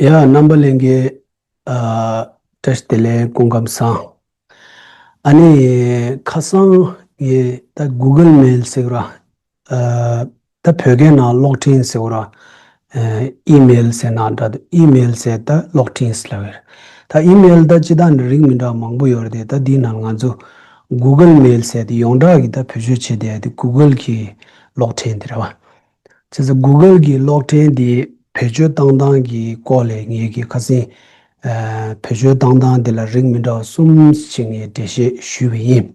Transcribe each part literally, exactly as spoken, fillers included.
ཡ། རྣམ་པ་ལྷན་རྒྱས། ཨ། བཀྲ་ཤིས་བདེ་ལེགས། སྐུ་ཁམས་བཟང་། ཨ་ནི་ཁ་སང་ངས་ད་གུ་གལ་མེལ་ཟེར་བ། ཨ། ད་བོད་སྐད་ནང་གློག་འཕྲིན་ཟེར་བ། ཨ། ཨི་མེལ་ཟེར་ན་འདྲ་འདུག་ཨི་མེལ་ཟེར་ད་གློག་འཕྲིན་ཟེར་ལབ་ཡོད་རེད། ད་ཨི་མེལ་ད་སྤྱིར་བཏང་ནས་རིགས་མི་འདྲ་བ་མང་པོ་ཡོད་རེད་དེ། ད་འདི་ནང་ང་ཚོ་གུ་གལ་མེལ་ཟེར་དེ་ཡོངས་གྲགས་ཀྱི་ད་བེད་སྤྱོད་བྱེད་བསྡད་ཡ་དེ་གུ་གལ་གྱི་གློག་འཕྲིན་དེ་རེད་བ། བྱས་ཙང་གུ་གལ་གྱི་གློག་འཕྲིན་འདི་བེད་སྤྱོད་བཏང་སྟངས་ཀྱི་སྐོར་ལ་ངེད་ཀྱིས་ཁ་སང་། ཨ། བེད་སྤྱོད་བཏང་སྟངས་འདི་ལ་རིགས་མི་འདྲ་བ་གསུམ་ཞིག་ངས་འགྲེལ་བཤད་ཞུས་པ་ཡིན།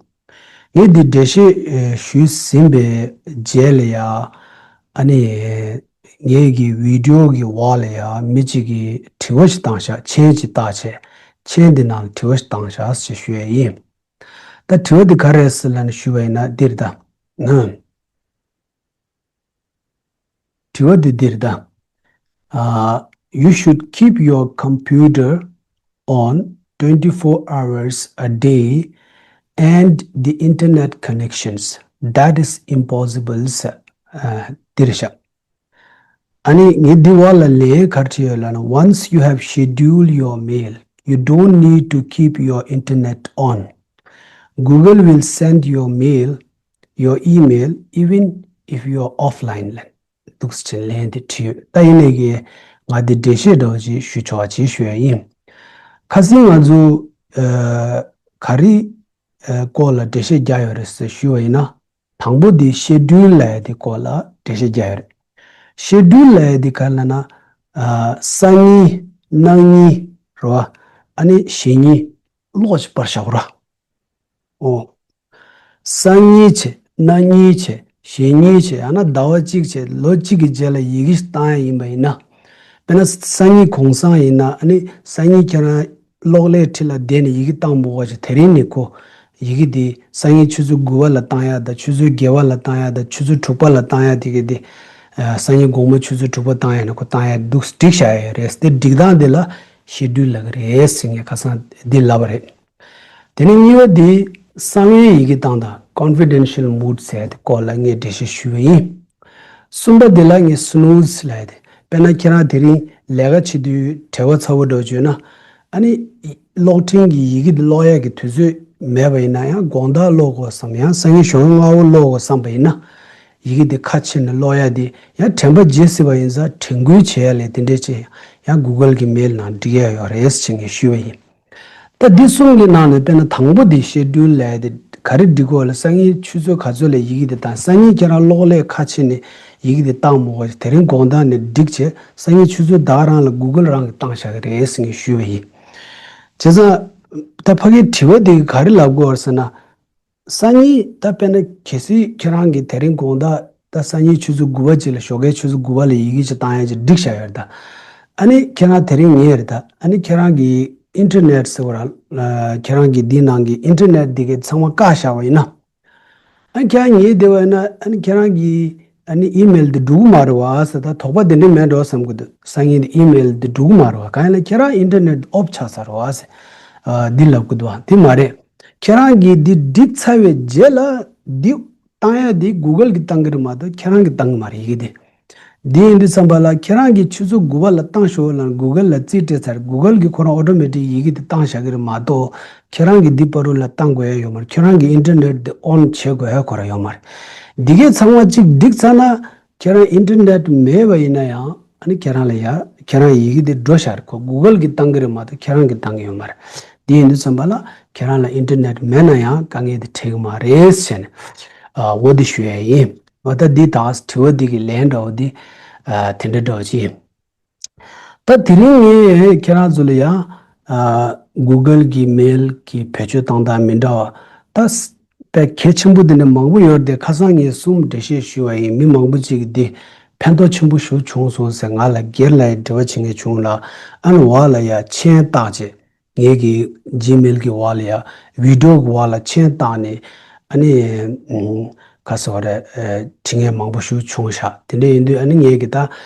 ངས་འདི་འགྲེལ་བཤད་ཨ་ཞུས་ཟིན་པའི་རྗེས་ལ་ཡ། ཨ་ནི་ངེད་ཀྱི་བི་ཌིའོ་གི་འོག་ལ་ཡ་མི་གཅིག་གིས་དྲི་བ་ཞིག་བཏང་ཤག་མཆན་ཅིག་བཏགས་བྱས། མཆན་འདི་ནང་ལ་དྲི་བ་ཞིག་བཏང་ཤག་ཞེས་ཞུ་ཡ་ཡིན། ད་དྲི་བ་འདི་ག་རེ་རེད་ཟེར་ལབ་ནས་ཞུས་པ་ཡིན་ན་འདིར་ད། ཨ། དྲི་བ་འདི་འདིར་ད། ཨ། You should keep your computer on twenty-four hours a day and the internet connections. That is impossible. ཨ། འདིར་བཞག་ཨ་ནི་ངས་འདི་བ་ལ་ལན་ག་རེ་བྲིས་ཡོད་ལབ་ན། Once you have scheduled your mail, you don't need to keep your internet on. Google will send your mail, your email, even if you are offline. ལབ་འདུག་ཟེར་ལན་དེ་བྲིས་ཡོད། ད་ཡིན་ནའི་གི་ང་འདི་འགྲེལ་བཤད་འདྲ་བོ་ཅིག་ཞུ་ཆོག་པ་ཅིག་ཞུ་ཡ་ཡིན། ཁ་སང་ང་ཚོ་ཨ་ག་རེ་ཨ་སྐོར་ལ་འགྲེལ་བཤད་རྒྱག་ཡོད་རེད་ཟེར་ཞུས་པ་ཡིན་ན། དང་པོ་འདི་ཤེ་ཌུལ་ལབ་ཡ་དེ་སྐོར་ལ་འགྲེལ་བཤད་རྒྱག་ཡོད་རེད། ཤེ་ཌུལ་ལབ་ཡ་དེ་ག་རེ་ལབ་ན། ཨ། སང་ཉིན། གནངས་ཉིན་རེད་བ། ཨ་ནི་གཞེས་ཉིན་ཀློག་ཅིག་པར་བཞག་ར། ཨོ། སང་ཉིན་བྱས། གནངས་ཉིན་བྱས། གཞེས་ཉིན་བྱས། ཡང་ན་ཟླ་བ་གཅིག་བྱས། ལོ་གཅིག་གི་རྗེས་ལ་ཡི་གེ་ཞིག་བཏང་ཡ་ཡིན་པ་ཡིན་ན། དཔེར་ན་སང་ཉིན་གུང་སང་ཡིན་ན། ཨ་ནི་སང་ཉིན་ཁྱེད་རང་གློག་ཀླད་འཁྲིས་ལ་བསྡད་ནས་ཡི་གེ་བཏང་མི་དགོས་ཅིག་དེ་རིང་ནས་ཁོ་ཡི་གེ་འདི་སང་ཉིན་ཆུ་ཚོད་དགུ་པ་ལ་བཏང་ཡ་དང་། ཆུ་ཚོད་བརྒྱད་པ་ལ་བཏང་ཡ་དང་། ཆུ་ཚོད་དྲུག་པ་ལ་བཏང་ཡ་དེ་གི་དེ། ཨ། སང་ཉིན་དགོང་མོ་ཆུ་ཚོད་དྲུག་པ་བཏང་ཡ་ནི་ཁོ་བཏང་ཡ་འདུག་སྒྲིག་བཞག་ཡ་རེད། དེ་སྒྲིག་སྟངས་དེ་ལ་ཤེ་ཌུལ་ལབ་ཀྱི་རེད་ཟེར་ངས་ཁ་སང་འདི་ལབ་པ་རེད། དེ་ནས་གཉིས་པ་འདི་གསང་བའི་ཡི་གེ་བཏང་སྟངས། confidential mode ཟེར་དེ་སྐོར་ལ་ངས་འགྲེལ་བཤད་ཞུས་པ་ཡིན། གསུམ་པ་འདི་ལ་ངས་སི་ནུ་ཛི་ལབ་ཡ་དེ། དཔེར་ན་ཁྱེད་རང་དེ་རིང་ལས་ཀ་བྱེད་དུས་བྲེལ་བ་ཚ་བོ་འདྲ་བྱུང་ན། ཨ་ནི་གློག་འཕྲིན་གྱི་ཡི་གེ་འདི་ཀློག་ཡ་གི་དུས་ཚོད་མེད་པ་ཡིན་ན། ཡང་དགོང་དག་ཀློག་དགོས་བསམ། ཡང་སང་ཉིན་ཞོགས་པ་སྔ་པོ་ཀློག་དགོས་བསམ་པ་ཡིན་ན། ཡི་གེ་འདི་ཁ་ཕྱེ་ནས་ཀློག་ཡ་འདི་ཡང་དྲན་པ་བརྗེད་སྲིད་པ་ཡིན་ཙང་དྲན་སྐུལ་བྱེད་ཡ་ལས་དེ་འདྲས་བྱས་ཡང་གུ་གལ་གྱི་མེལ་ནང་འབྲི་ཡ་ཡོད་རེད་ཟེར་ངས་ཞུས་པ་ཡིན། ད་འདི་གསུམ་གྱི་ནང་ནས་དཔེར་ན་དང་པོ་འདི་ཤེ་ཌུལ་ལབ་ཡ་དེ་ག་རེ་འབྲི་དགོས་ལབ། སང་ཉིན་ཆུ་ཚོད་ག་ཚོད་ལ་ཡི་གེ་འདི་བཏང་། སང་ཉིན་ཁྱེད་རང་གློག་ཀླད་ཁ་ཕྱེ་ནས་ཡི་གེ་འདི་བཏང་མི་དགོས། དེ་རིང་དགོང་དག་ནས་བསྒྲིགས་བྱས་སང་ཉིན་ཆུ་ཚོད་ཟླ་བ་རང་ལ་གུ་གལ་རང་གིས་བཏང་བཞག་གི་རེད་ཟེར་ངས་ཞུས་པ་ཡིན། བྱས་ཙང་ད་ཕ་གིའི་དྲི་བ་འདི་ག་རེ་ལབ་དགོས་ཟེར་ན། སང་ཉིན་ད་དཔེར་ན་གལ་སྲིད་ཁྱེད་རང་གིས་དེ་རིང་དགོང་དག་ད་སང་ཉིན་ཆུ་ཚོད་དགུ་པ་ཅིག་ལ་ཞོགས་ཀའི་ཆུ་ཚོད་དགུ་པ་ལ་ཡི་གེ་ཅིག་བཏང་ཡ་ཅིག་བསྒྲིགས་བཞག་ཡོད་རེད་ད། ཨ་ནི་ཁྱེད་རང་དེ་རིང་ཉལ་རེད་ད། ཨ་ནི་ཁྱེད་རང་གི་ཨིན་ཊར་ནེཊ་ཟེར་བ་ར། ཁྱེད་རང་གི་འདི་ནང་གི་ཨིན་ཊར་ནེཊ་འདི་གའི་ཚང་མ་བཀག་བཞག་པ་ཡིན་ན། ཨ་ནི་ཁྱེད་རང་ཉལ་བསྡད་པ་ཡིན་ན། ཨ་ནི་ཁྱེད་རང་གི་ཨ་ནི་ཨི་མེལ་འདི་འགྲོ་གི་མ་རེད་བ་ཟེར། ད་དོགས་པ་འདི་འདྲ་མེད་འགྲོ་བསམ་གི་འདུག་སང་ཉིན་འདི་ཨི་མེལ་འདི་འགྲོ་གི་མ་རེད་བ། གང་ཡིན་ལ་ཁྱེད་རང་ཨིན་ཊར་ནེཊ་ཨོཕ་ཆགས་ཚར་བ་ཟེར། ཨ། འདི་ལབ་གི་འདུག་བ། འདི་མ་རེད། ཁྱེད་རང་གིས་འདི་བསྒྲིགས་ཚར་བའི་རྗེས་ལ་འདི་བཏང་ཡ་འདི་གུ་གལ་གྱིས་བཏང་གི་རེད་མ་གཏོགས་ཁྱེད་རང་གིས་བཏང་གི་མ་རེད་ཡི་གེ་འདི། འདི་ཡིན་དུས་ཙམ་པ་ལ་ཁྱེད་རང་གིས་ཆུ་ཚོད་དགུ་པ་ལ་བཏང་ཤོག་ལབ་ནས་གུ་གལ་ལ་རྩིས་སྤྲད་ཚར། གུ་གལ་གྱིས་ཁོ་རང་ཨོ་ཊོ་མེ་ཊིག་ཡི་གེ་འདི་བཏང་བཞག་གི་རེད་མ་གཏོགས་ཁྱེད་རང་གིས་འདི་བར་དུ་ལ་བཏང་དགོས་ཡ་ཡོད་མ་རེད། ཁྱེད་རང་གིས་ཨིན་ཊར་ནེཊ་འདི་ཨོན་བྱེད་དགོས་ཡ་ཁོ་རང་ཡོད་མ་རེད། འདི་གས་ཚང་མ་གཅིག་བསྒྲིགས་ཚར་ན། ཁྱེད་རང་ཨིན་ཊར་ནེཊ་མེད་པ་ཡིན་ན་ཡང་ཨ་ནི་ཁྱེད་རང་ལ་ཡ་ཁྱེད་རང་ཡི་གེ་འདི་འགྲོ་ཤག་རེད། ཁོ་གུ་གལ་གྱིས་བཏང་གི་རེད་མ་གཏོགས་ཁྱེད་རང་གིས་བཏང་གི་ཡོད་མ་རེད། འདི་ཡིན་དུས་ཙམ་པ་ལ་ཁྱེད་རང་ལ་ཨིན་ཊར་ནེཊ་མེད་ན་ཡང་དཀའ་ངལ་འདི་འཕྲད་གི་མ་རེད་ཟེར་ནས། ཨ། འོ་འདི་ཞུ་ཡ་ཡིན། འོ་ད་འདི་ད་དྲི་བ་འདི་གི་ལན་འདྲ་བོ་འདི། ཨ། དེ་འདྲ་འདྲ་བོ་ཅིག་ཡིན། ད་དེ་རིང་ངས་ཁྱེད་རང་ཚོ་ལ་ཡང་། ཨ། གུ་གལ་གྱི་མེལ་གྱི་བེད་སྤྱོད་བཏང་སྟངས་མི་འདྲ་བ། ད་དཔེ་གལ་ཆེན་པོ་དེ་འདྲ་མང་པོ་ཡོད་རེད་དེ། ཁ་སང་ངས་གསུམ་འགྲེལ་བཤད་ཞུས་པ་ཡིན། མི་མང་པོ་ཅིག་གིས་འདི་ཕན་ཐོགས་ཆེན་པོ་ཞིག་བྱུང་སོང་ཟེར་ང་ལ་སྒེར་ལ་ཡང་འབྲེལ་བ་བྱེད་མཁན་བྱུང་ལ། ཨ་ནི་འོག་ལ་ཡང་མཆན་བཏགས་བྱས། ངེད་ཀྱི་ཇི་མེལ་གྱི་འོག་ལ་ཡང་བི་ཌིའོ་གི་འོག་ལ་མཆན་བཏགས་ནས། ཨ་ནི་ཨམ། ག་ཟེར་བ་རེད། ཨ། དྲི་ངན་མང་པོ་ཞིག་བྱུང་ཤག་དེ་འདྲ་ཡིན་དུས་ཨ་ནི་ངེད་ཀྱིས་ད་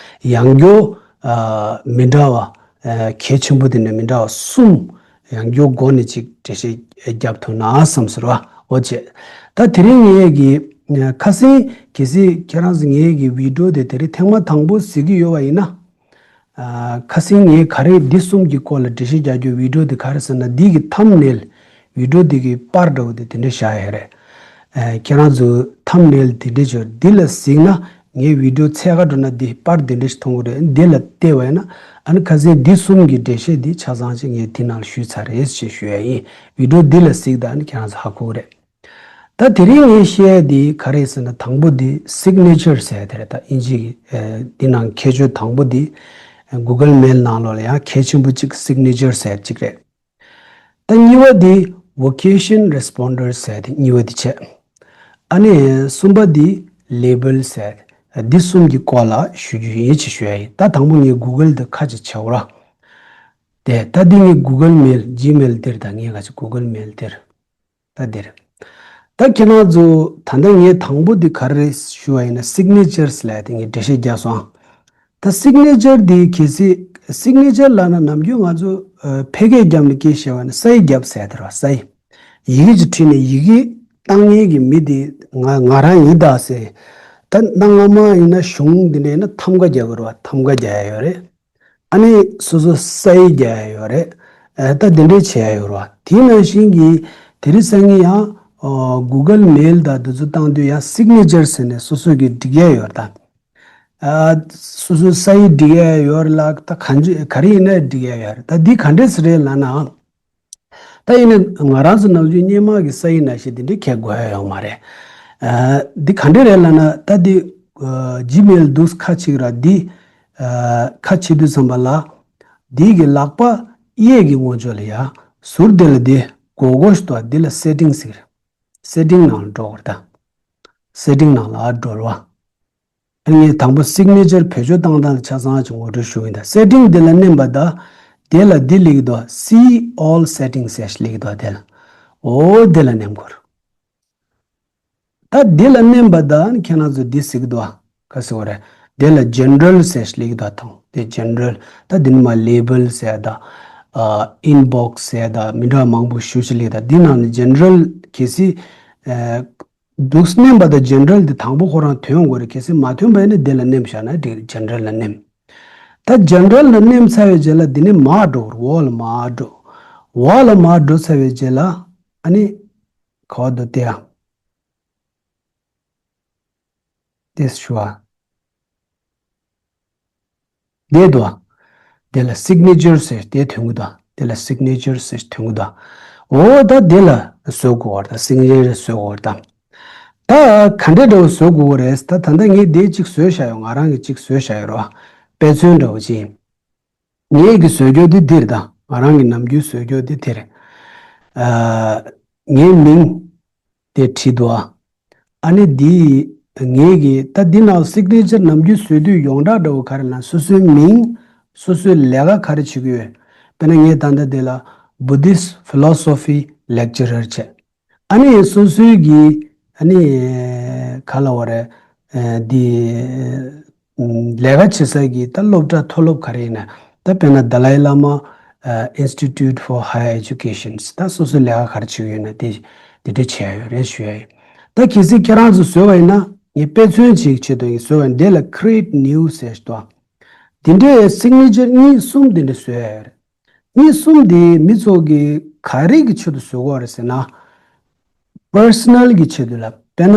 ཡང་བསྐྱར། ཨ། མི་འདྲ་བ། ཨ། གལ་ཆེན་པོ་དེ་འདྲ་མི་འདྲ་བ་གསུམ་ཡང་བསྐྱར་སྒོ་ནས་ཅིག་འགྲེལ་བཤད་རྒྱབ་ཐུབ་ན་བསམ་ཟེར་བ། འོ་བྱས། ད་དེ་རིང་ངེད་ཀྱི་ཁ་སང་གལ་སྲིད་ཁྱེད་རང་ཚོ་ངེད་ཀྱི་བི་ཌིའོ་དེ་དེ་རིང་ཐེངས་མ་དང་པོ་གཟིགས་ཀྱི་ཡོད་པ་ཡིན་ན། ཁ་སང་ངས་ག་རེ་འདི་གསུམ་གྱི་སྐོར་ལ་འགྲེལ་བཤད་རྒྱག་རྒྱུ་བི་ཌིའོ་འདི་ག་རེ་ཟེར་ན། འདི་གི་ཐམ་ནེལ་བི་ཌིའོ་འདི་གི་པར་འདྲ་བོ་དེ་དེ་འདྲ་བཞག་ཡོད་རེད། ཁྱེད་རང་ཚོ་ཐམ་ནེལ་དེ་འདྲ་བྱོས། འདི་ལ་གཟིགས་ན་ངའི་བི་ཌིའོ་ཚད་ག་འགྲོ་ན་འདི་པར་དེ་འདྲ་ཞིག་མཐོང་གི་རེད། འདི་ལ་བལྟས་པ་ཡིན་ན་ཨ་ནི་ཁ་སང་འདི་གསུམ་གྱི་འགྲེལ་བཤད་འདི་ཆ་ཚང་ཅིག་ངས་དེ་ནང་ལ་ཞུས་ཚར་རེད་ཅེས་ཞུ་ཡ་ཡིན། བི་ཌིའོ་འདི་ལ་གཟིགས་དང་ཨ་ནི་ཁྱེད་རང་ཚོ་ཧ་གོ་གི་རེད། ད་དེ་རིང་ངས་བཤད་ཡ་འདི་ག་རེ་ཟེར་ན། དང་པོ་འདི་སིག་ནེ་ཅར་ཟེར་ཡ་དེ་རེད། ད་དབྱིན་ཇི་གི་འདི་ནང་ཁྱད་ཆོས་དང་པོ་འདི་གུ་གལ་མེལ་ནང་ལོགས་ལ་ཡང་གལ་ཆེན་པོ་གཅིག་སིག་ནེ་ཅར་ཟེར་ཡ་གཅིག་རེད། ད་གཉིས་པ་འདི་ཝེ་ཀེ་ཤན་རེ་སི་པོན་ཌར་ཟེར་ཡ་དེ་གཉིས་པ་འདི་བྱས། ཨ་ནི་གསུམ་པ་འདི་ལེ་བལ་ཟེར་ཡ། འདི་གསུམ་གྱི་སྐོར་ལ་ཞུ་རྒྱུ་ཡིན་ཅེས་ཞུ་ཡ་ཡིན། ད་དང་པོ་ངས་གུ་གལ་འདི་ཁ་ཅིག་བྱའོ་ར། དེ་ད་འདི་ངས་གུ་གལ་མེལ་ཇི་མེལ་འདིར། ད་ངས་ག་ཅིག་གུ་གལ་མེལ་འདིར། ད་འདིར། ད་ཁྱེད་རང་ཚོ་ད་ལྟ་ངས་དང་པོ་འདི་ག་རེ་ཞུ་བ་ཡིན་ན། སིག་ནེ་ཅར་ལབ་ཡ་དེ་ངས་འགྲེལ་བཤད་རྒྱག་སོང་། ད་སིག་ནེ་ཅར་འདི་གལ་སྲིད་སིག་ནེ་ཅར་ལབ་ན་ནམ་རྒྱུན་ང་ཚོ་ཨ་ཕལ་སྐད་རྒྱབ་ནས་སྐད་བཤད་པ་ཡིན་ན་སའིན་རྒྱབ་ཟེར་དེ་རེད་བ། སའིན། ཡི་གེ་ཅིག་བྲིས་ནས་ཡི་གེ་བཏང་མཁན་གྱི་མི་དེ་ང་ང་རང་ཡིན་ད་ཟེར། ད་གནའ་སྔ་མ་ཡིན་ན་གཞུང་འདི་འདྲ་ཡིན་ན་ཐམ་ག་རྒྱག་གི་རེད་བ། ཐམ་ག་རྒྱག་ཡ་ཡོད་རེད། ཨ་ནི་སོ་སོ་སའིན་རྒྱག་ཡ་ཡོད་རེད། ཨ་ད་འདི་འདྲས་བྱེད་ཡ་ཡོད་རེད་བ། དེ་ནང་བཞིན་གྱི་དེ་རིང་སང་ཉིན་ཡང་ཨ་གུ་གལ་མེལ་དང་འདི་ཚོ་བཏང་དུས་ཡང་སིག་ནེ་ཅར་ཟེར་ནས་སོ་སོ་གི་སྒྲིག་ཡ་ཡོད་རེད་ད། ཨ་སོ་སོ་སའིན་སྒྲིག་ཡ་ཡོད་རེད་ལ། ད་གང་ཅི་ག་རེ་ཡིན་ན་སྒྲིག་ཡ་ཡོད་རེད། ད་འདི་ག་འདྲས་རེད་ལབ་ན། ད་ཡིན་ན་ང་རང་ཚོ་ནམ་རྒྱུན་སྔོན་མ་གི་སའིན་ནང་བཞིན་དེ་འདྲའི་གང་ཡང་དགོས་ཡ་ཡོད་མ་རེད། ཨ་འདི་ག་འདྲ་རེད་ལབ་ན། ད་འདི་ཨ་ཇི་མེལ་འདུག་ཁ་ཕྱེ་གི་ར། འདི་ཨ་ཁ་ཕྱེ་དུས་ཙམ་པ་ལ་འདི་གི་ལག་པ་གཡས་ཀྱི་ངོས་ཕྱོགས་ལ་ཡ་ཟུར་དེ་ལ་འདི་སྒོར་སྒོར་ཞིག་འདུག་འདི་ལ་སེ་ཊིང་ཟེར། སེ་ཊིང་ནང་ལ་འགྲོ་དགོས་རེད་ད། སེ་ཊིང་ནང་ལ་འགྲོ་རོགས། ཨ་ངས་དང་པོ་སིག་ནེ་ཅར་བེད་སྤྱོད་བཏང་སྟངས་ལ་ཆ་ཚང་ཅིག་ངོ་སྤྲོད་ཞུ་གི་ཡིན་ད། སེ་ཊིང་འདི་ལ་མནན་པ་ད། དེ་ལ་འདི་སླེབས་ཀྱི་འདུག See all settings ཟེར་སླེབས་ཀྱི་འདུག་དེ་ལ། འོ་དེ་ལ་མནན་དགོས། ད་འདི་ལ་མནན་པ་ད་ཁྱེད་རང་ཚོ་འདི་གཟིགས་ཀྱི་འདུག་ག་ཟེར་བ་རེད། དེ་ལ་ཇེ་ནེ་རལ་ཟེར་སླེབས་ཀྱི་འདུག་དང་དེ་ཇེ་ནེ་རལ། ད་འདི་ནི་མ་ལེ་བལ་ཟེར་ད། ཨ་ཨིན་བོག་སི་ཟེར་ད། མི་འདྲ་མང་པོ་ཞེ་ཅིག་སླེབས་ད། འདི་ནང་ནས་ཇེ་ནེ་རལ་གལ་སྲིད་ཨ། འདུག་སེ་མནན་པ་དང་ཇེ་ནེ་རལ་འདི་དང་པོ་ཁོ་རང་ཐོན་དགོས་རེད། གལ་སྲིད་མ་ཐོན་པ་ཡིན་ན་དེ་ལ་མནན་བཞག་ན་འགྲིག་རེད། ཇེ་ནེ་རལ་ལ་མནན། ད་ཇེ་ནེ་རལ་ལ་མནན་ཚར་བའི་རྗེས་ལ་འདི་ནས་མར་འགྲོ་དགོས་རེད། འོག་ལ་མར་འགྲོ། འོག་ལ་མར་འགྲོ་ཚར་བའི་རྗེས་ལ་ཨ་ནི་ག་པར་འདུག་དེ་ཡ། དེ་ཞུ་བ། དེ་འདུག་དེ་ལ་སིག་ནེ་ཅར་ཟེར་དེ་ཐོན་གི་འདུག་དེ་ལ་སིག་ནེ་ཅར་ཟེར་ཐོན་གི་འདུག་འོ་ད་དེ་ལ་བཟོ་དགོས་པ་རེད། ད་སིག་ནེ་ཅར་བཟོ་དགོས་པ་རེད་ད། ད་ག་འདྲ་འདྲ་བོ་བཟོ་དགོས་པ་རེད། ད་ད་ལྟ་ངས་དེ་གཅིག་བཟོས་བཞག་ཡོད། ང་རང་གིས་གཅིག་བཟོས་བཞག་ཡོད་རེད་བ། དཔེ་མཚོན་འདྲ་བོ་ཅིག་ངས་ཀྱི་བཟོས་རྒྱུ་དེ་འདིར་དང་། ང་རང་གི་ནམ་རྒྱུན་བཟོས་རྒྱུ་དེ་དེར། ཨ་ངའི་མིང་དེ་བྲིས་འདུག་ཨ་ནི་འདི་ངས་ཀྱི་ད་འདི་ནང་སིག་ནེ་ཅར་ནམ་རྒྱུན་བཟོས་དུས་ཡོངས་གྲགས་འདྲ་བོ་ག་རེ་ལབ་ན། སོ་སོའི་མིང་། སོ་སོའི་ལས་ཀ་ག་རེ་བྱེད་ཀྱི་ཡོད། དཔེར་ན་ངས་ད་ལྟ་འདི་ལ་Buddhist Philosophy Lecturer བྱས། ཨ་ནི་སོ་སོའི་གི་ཨ་ནི་ག་ལབ་དགོས་རེད། ཨ་འདི་ལས་ཀ་བྱེད་ས་གི་ད་སློབ་གྲྭ་མཐོ་སློབ་ག་རེ་ཡིན་ན། ད་དཔེར་ན་Dalai Lama Institute for Higher Education ད་སོ་སོའི་ལས་ཀ་ག་རེ་བྱེད་ཀྱི་ཡོད་ན་དེ་དེ་འདྲ་བྱས་ཡོད་རེད་ཞུ་ཡ་ཡིན། ད་གལ་སྲིད་ཁྱེད་རང་ཚོ་བཟོས་པ་ཡིན་ན། ངས་དཔེ་མཚོན་ཅིག་ཆེད་དུ་ངས་བཟོས་པ་ཡིན། དེ་ལ་Create New ཟེར་ཞིག་འདུག་དེ་འདྲའི་སིག་ནེ་ཅར་གཉིས་གསུམ་དེ་འདྲ་བཟོས་ཡ་ཡོད་རེད། གཉིས་གསུམ་དེ་མི་ཚོ་གིས་ག་རེ་གི་ཆེད་དུ་བཟོ་གི་ཡོད་རེད་ཟེར་ན། པར་སོ་ནལ་གྱི་ཆེད་དུ་ལ། དཔེར་ན་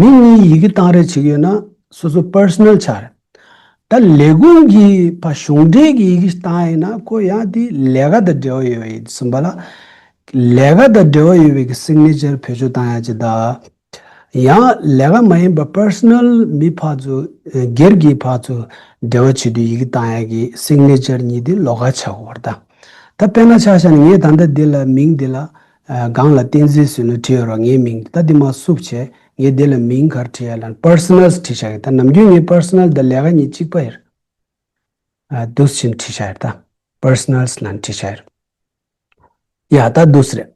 མི་གཉིས་ཡི་གེ་བཏང་རེས་བྱེད་ཀྱི་ཡོད་ན་སོ་སོ་པར་སོ་ནལ་ཆགས་རེད། ད་ལས་ཁུངས་ཀྱི་ཕ་གཞུང་འབྲེལ་གྱི་ཡི་གེ་ཞིག་བཏང་ཡིན་ན་ཁོ་ཡང་དེ་ལས་ཀ་དང་འབྲེལ་བ་ཡོད་པ་ཡིན་ཙམ་པ་ལ། ལས་ཀ་དང་འབྲེལ་བ་ཡོད་པའི་གི་སིག་ནེ་ཅར་བེད་སྤྱོད་བཏང་ཡ་ཅིག་དང་། ཡང་ལས་ཀ་མ་ཡིན་པ་པར་སོ་ནལ་མི་ཕར་ཚུར་སྒེར་གྱི་ཕར་ཚུར་འབྲེལ་བ་བྱེད་དུས་ཡི་གེ་བཏང་ཡ་གི་སིག་ནེ་ཅར་གཉིས་དེ་ལོགས་ཀ་ཆགས་ཡོད་རེད་ད། ད་དཔེར་ན་ཆ་བཞག་ན་ངས་ད་ལྟ་འདི་ལ་མིང་འདི་ལ་ཨ་སྒང་ལ་བསྟན་འཛིན་ཟེར་ནས་བྲིས་ཡོད་རེད། ངའི་མིང་འདི་ད་འདི་མར་བསུབ་བྱས། ངས་འདི་ལ་མིང་ག་རེ་བྲིས་ཡ་ལབ་ན་པར་སོ་ནལ་བྲིས་བཞག་གི། ད་ནམ་རྒྱུན་ངས་པར་སོ་ནལ་དང་ལས་ཀ་གཉིས་གཅིག་པ་ཡིན། ཨ་འདུག་སེ་བྲིས་བཞག་ཡོད་ད། པར་སོ་ནལ་ལབ་བྲིས་བཞག་ཡོད། ཡ་ད་འདུག་སེ་རེད།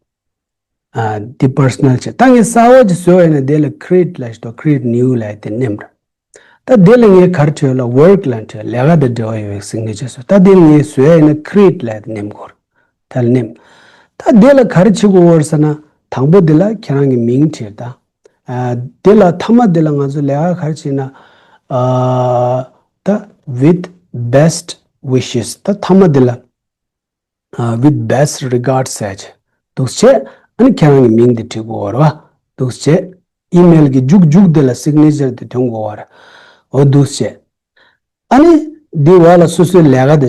ཨ་འདི་པར་སོ་ནལ་བྱས། ད་ངས་གསར་པ་ཅིག་བཟོས་པ་ཡིན་ན་དེ་ལ་Create ལབ་ཞིག་འདུག Create New ལབ་དེ་མནན་ར། ད་དེ་ལ་ངས་ག་རེ་བྲིས་ལབ་ན་Work ལབ་བྲིས། ལས་ཀ་དང་འབྲེལ་བ་ཡོད་པའི་སིག་ནེ་ཅར་བཟོས། ད་དེ་ལ་ངས་བཟོས་ཡ་ཡིན་ན་Create ལབ་དེ་མནན་དགོས་རེད། ད་ལ་མནན། ད་དེ་ལ་ག་རེ་བྱེད་དགོས་རེད་ཟེར་ན། དང་པོ་དེ་ལ་ཁྱེད་རང་གི་མིང་བྲིས་ད། ཨ་དེ་ལ་མཐའ་མ་དེ་ལ་ང་ཚོ་ལས་ཀ་ག་རེ་བྱེད་ན། ཨ་ད་With best wishes། ད་མཐའ་མ་དེ་ལ་with best regards ཟེར་བྱས་འདུག་བྱས། ཨ་ནི་ཁྱེད་རང་གི་མིང་དེ་བྲིས་དགོས་རེད་བ། འདུག་བྱས། email གི་མཇུག་མཇུག་དེ་ལ་signature དེ་ཐོན་དགོས་རེད། འོ་འདུག་བྱས། ཨ་ནི་འདི་བ་ལ་སོ་སོའི་ལས་ཀ་དེ་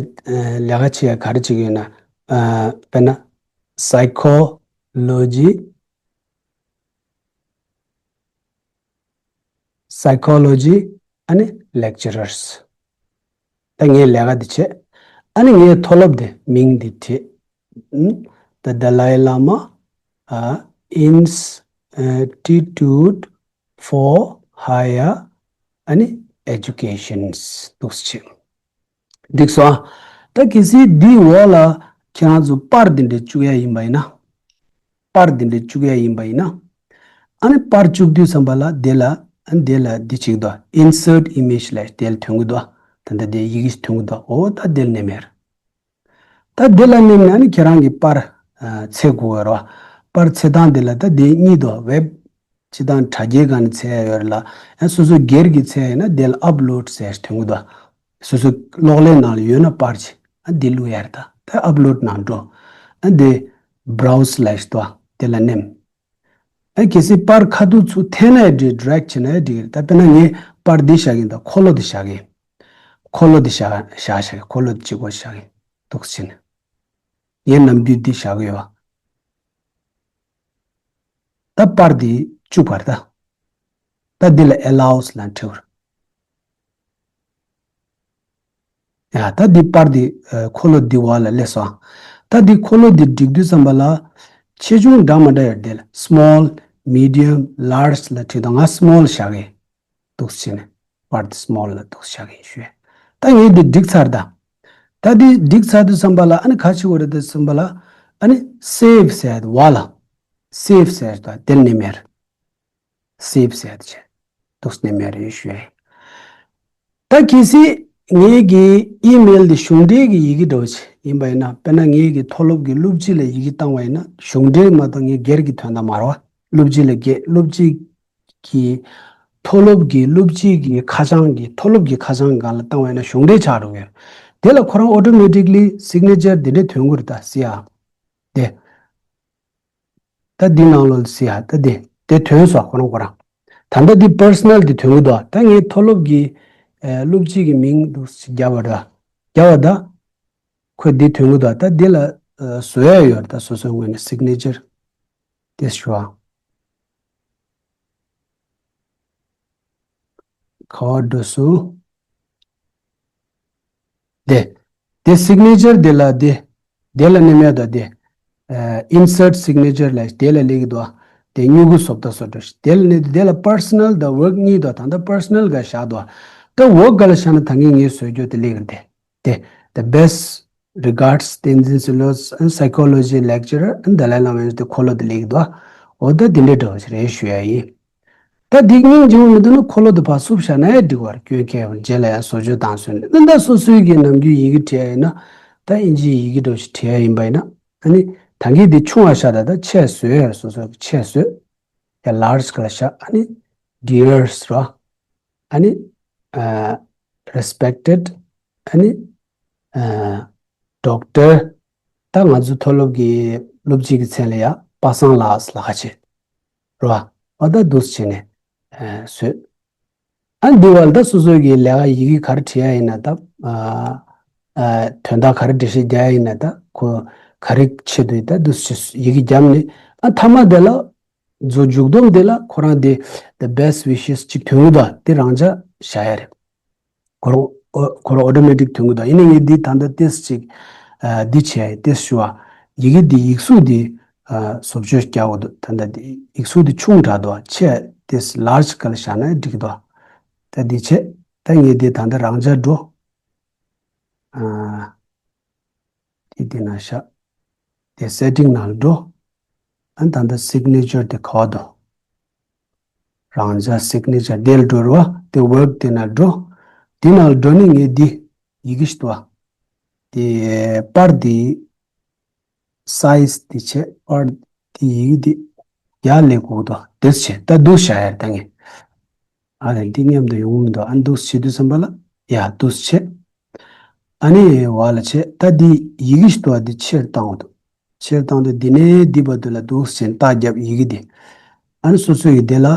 ལས་ཀ་བྱེད་ཡ་ག་རེ་བྱེད་ཀྱི་ཡོད་ན། དཔེར་ན་psychology psychology ཨ་ནི་lecturers། ད་ངས་ལས་ཀ་འདི་བྱས། ཨ་ནི་ངའི་མཐོ་སློབ་འདི་མིང་འདི་བྲིས། ཨུམ། The Dalai Lama uh, Institute for Higher ཨ་ནི་Educations འདུག་སེ་བྱས། འགྲིག་སོང་ཨ། ད་གལ་སྲིད་འདིའི་འོག་ལ་ཁྱེད་རང་ཚོ་པར་འདི་འདྲ་བཅུག་ཡ་ཡིན་པ་ཡིན་ན། པར་འདི་འདྲ་བཅུག་ཡ་ཡིན་པ་ཡིན་ན། ཨ་ནི་པར་བཅུག་དུས་ཙམ་པ་ལ་དེ་ལ་ཨ་ནི་དེ་ལ་འདི་ཅིག་འདུག insert image ལབ་དེ་ལ་ཐོན་གི་འདུག་ད་ལྟ་དེ་ཡི་གེ་ཞིག་ཐོན་གི་འདུག་འོ་ད་དེ་ལ་ནས་མེར། ད་དེ་ལ་ནས་ན་ནི་ཁྱེད་རང་གི་པར་ཨ་འཚོལ་དགོས་རེད་བ། པར་འཚོལ་སྟངས་དེ་ལ་ད་དེ་གཉིས་འདུག web སྤྱི་བཏང་དྲ་རྒྱའི་སྒང་ནས་འཚོལ་ཡ་ཡོད་རེད་ལ། ཨ་སོ་སོ་སྒེར་གྱི་འཚོལ་ཡ་ཡིན་ན་དེ་ལ་upload ཟེར་ཐོན་གི་འདུག་སོ་སོ་གློག་ཀླད་ནང་ལ་ཡོད་ན་པར་ཅིག་ཨ་འདི་བླུག་ཡ་རེད་ད། ད་upload ནང་འགྲོ། ཨ་འདི་browse ལབ་ཞིག་འདུག་དེ་ལ་ནེམ། ཨ་གལ་སྲིད་པར་ཁ་ཐུག་ཚུར་འཐེན་ན་ཡང་འགྲིག drag བྱས་ན་ཡང་འགྲིག་རེད། ད་དཔེར་ན་ངས་པར་འདི་བཞག་གིན་ད་འཁོར་ལོ་འདི་བཞག་གིན། འཁོར་ལོ་འདི་བཞག་བཞག་བཞག་གིན། འཁོར་ལོ་འདི་གཅིག་པོ་བཞག་གིན་འདུག་སེ་བྱས་ནས། ངས་ནམ་རྒྱུན་འདི་བཞག་གི་ཡོད་པ། ད་པར་འདི་བཅུག་པར་ད། ད་འདི་ལ་allows ལབ་འབྲི་བར། ཡ་ད་འདི་པར་འདི་ཨ་འཁོར་ལོ་འདི་བ་ལ་སླེབས་སོང་། ད་འདི་འཁོར་ལོ་འདི་བསྒྲིགས་དུས་ཙམ་པ་ལ་ཆེ་ཆུང་འདྲ་མི་འདྲ་ཡོད་དེ་ལ་small, medium, large ལ་བྲིས་དང་། ང་small བཞག་གི་འདུག་སེ་བྱས་ནས་པར་འདི་small ལ་འདུག་སེ་བཞག་གི་ཡིན་ཞུ། ད་ངས་འདི་བསྒྲིགས་ཚར་ད། ད་འདི་བསྒྲིགས་ཚར་དུས་ཙམ་པ་ལ་ཨ་ནི་ག་བྱེད་དགོས་རེད་དུས་ཙམ་པ་ལ་ཨ་ནི་save ཟེར་བ་ལ་save ཟེར་ད་དེ་ལ་ནས་མེར། save ཟེར་ཏེ་འདུག་སེ་ནས་མེད་རེད་ཞུ་ཡ་ཡིན། ད་གལ་སྲིད་ངེད་ཀྱི་email འདི་གཞུང་འབྲེལ་གྱི་ཡི་གེ་འདྲ་བོ་ཅིག་ཡིན་པ་ཡིན་ན། དཔེར་ན་ངེད་ཀྱི་མཐོ་སློབ་ཀྱི་སློབ་སྤྱི་ལ་ཡི་གེ་བཏང་བ་ཡིན་ན། གཞུང་འབྲེལ་མ་གཏོགས་ངས་སྒེར་གྱི་དོན་དག་མ་རེད་བ། སློབ་སྤྱི་ལ་སྒེར་སློབ་སྤྱི་གི་མཐོ་སློབ་ཀྱི་སློབ་སྤྱི་གི་ཁ་བྱང་གི་མཐོ་སློབ་ཀྱི་ཁ་བྱང་སྒང་ལ་བཏང་བ་ཡིན་ན་གཞུང་འབྲེལ་ཆགས་འགྲོ་གི་ཡོད། དེ་ལ་ཁོ་རང་automatically signature འདི་འདྲ་ཐོན་གྱི་རེད་ད་ཟེར་ཡ། དེ། ད་འདི་ནང་ལོགས་ཟེར་ཡ་ད་འདི་དེ་ཐོན་སོང་ཁོ་རང་ཁོ་རང་། ད་ལྟ་འདི་personal འདི་ཐོན་གི་འདུག་ད་ངའི་མཐོ་སློབ་ཀྱི་ཨ་སློབ་སྤྱི་གི་མིང་འདུག་སེ་བརྒྱབ་པ་ར། བརྒྱབ་པ་ད། ཁོས་འདི་ཐོན་གི་འདུག་ད་འདི་ལ་ཨ་བཟོ་ཡ་ཡོད་རེད། ད་སོ་སོའི་ངོས་ནས་signature དེ་ཞུ་བ། ག་བ་འགྲོ་སོང་། དེ། དེ་signature དེ་ལ་དེ། དེ་ལ་ནི་མེད་དོ་དེ། ཨ་insert signature ལ་དེ་ལ་སླེབས་ཀྱི་འདུག་དེ་སྨྱུ་གུ་བཟོ་ལྟ་བཟོ་འདྲ་ཞིག་དེ་ལ་ནི་དེ་ལ་personal དང་work གཉིས་འདུག་ད་ལྟ་personal ག་བཞག་འདུག་ད་work ག་ལ་བཞག་ན་ད་ངས་ངས་བཟོས་རྒྱུ་དེ་སླེབས་ཀྱི་རེད་དེ། དེ། The best regards Tenzin Gyatso, psychology lecturer and Dalai Lama ཡོད་དེ་འཁོར་ལོ་དེ་སླེབས་ཀྱི་འདུག་འོ་ད་དེ་འདྲའི་འདྲ་བོ་ཞིག་རེད་ཞུ་ཡ་ཡིན། ད་འདི་སྙིང་རྗེ་པོ་མི་འདུག་ན་འཁོར་ལོ་དེ་ཕར་བསུབ་བཞག་ན་ཡང་འགྲིག་པ་རེད། སྐྱོན་ཁེ་བར་རྗེས་ལ་ཡང་བཟོ་བཅོས་བཏང་སོང་ནས། ད་ལྟ་སོ་སོའི་གི་ནམ་རྒྱུན་ཡི་གེ་བྲིས་ཡ་ཡིན་ན། ད་ཨིན་ཇིའི་ཡི་གེ་འདྲ་བོ་ཞིག་བྲིས་ཡ་ཡིན་པ་ཡིན་ན། ཨ་ནི་ད་གིན་དེ་ཆུང་བ་བཞག་ད་ད་ཆེ་བཟོས་ཡ་རེད། སོ་སོའི་གི་ཆེ་བཟོས། ཡ་large ག་ལ་བཞག་ཨ་ནི་dears ར། ཨ་ནི་ཨ་respected ཨ་ནི་ཨ་doctor ད་ང་ཚོ་མཐོ་སློབ་ཀྱི་སློབ་སྤྱི་གི་མཚན་ལ་ཡ་པ་སངས་ལགས་ལ་ཁ་ཆེ་ར། ཨ་ད་འདུག་སེ་བྱས་ནས་ཨ་བཟོས། ཨ་འདི་བར་ད་སོ་སོའི་གི་ལས་ཀ་ཡི་གེ་ག་རེ་བྲིས་ཡ་ཡིན་ན་ད་ཨ་ཨ་དོན་དག་ག་རེ་འགྲེལ་བཤད་རྒྱག་ཡ་ཡིན་ན་ད་ཁོ་ག་རེ་ཆེད་དུ་ད་འདུག་སེ་ཡི་གེ་བརྒྱབ་ནས་ཨ་མཐའ་མ་དེ་ལ། མཛོ་མཇུག་སྡོམ་དེ་ལ་ཁོ་རང་དེ་the best wishes ཅིག་ཐོན་གི་འདུག་དེ་རང་འཇགས་བཞག་ཡ་རེད། ཁོ་རང་ཨོ་ཁོ་རང་automatic ཐོན་གི་འདུག་ཡིན་ན་ངས་འདི་ད་ལྟ་ཏེས་ཅིག་ཨ་འདི་བྱས་ཏེས་ཞུ་བ། ཡི་གེ་འདི་ཡིག་གཟུགས་འདི་ཨ་བཟོ་བཅོས་རྒྱག་དགོས་འདུག་ད་ལྟ་འདི་ཡིག་གཟུགས་འདི་ཆུང་དྲགས་འདུག་ཆེ་ཏེས་large ག་ལ་བཞག་ན་འགྲིག་གི་འདུག་ད་འདི་བྱས་ད་ངས་འདི་ད་ལྟ་རང་འཇགས་འགྲོ། ཨ། དེ་དེ་ན་བཞག་དེ་setting ནང་འགྲོ། ཨ་ད་ལྟ་signature དེ་ག་བ་དོ། རང་འཇགས་signature དེ་ལ་འགྲོ་རུ་བ་དེ་work དེ་ན་འགྲོ། དེ་ནང་འགྲོ་ནི་ངས་འདི་ཡི་གེ་ཞིག་ཏུ་བ། དེ་པར་དེ་size དེ་བྱས་པར་དེ་ཡི་གེ་དེ་ཡར་ལས་གོ་དོ་དེ་བྱས་ད་འདུག་བཞག་ཡར་ད་ངས། ཨ་ལས་འདི་མཉམ་དུ་ཡོང་མི་འདུག་ཨ་འདུག་བྱེད་དུས་ཙམ་པ་ལ་ཡ་འདུག་བྱེད། ཨ་ནི་བ་ལ་བྱས། ད་འདི་ཡི་གེ་ཞིག་འདུག་བ། འདི་ཕྱིར་བཏང་འདུག་ཕྱིར་བཏང་དུས་འདི་ནས་འདི་བར་དུ་ལ་འདུག་སེ་བྱས་ནས་རྟགས་བརྒྱབ། ཡི་གེ་འདི། ཨ་ནི་སོ་སོ་ཡི་འདི་ལ་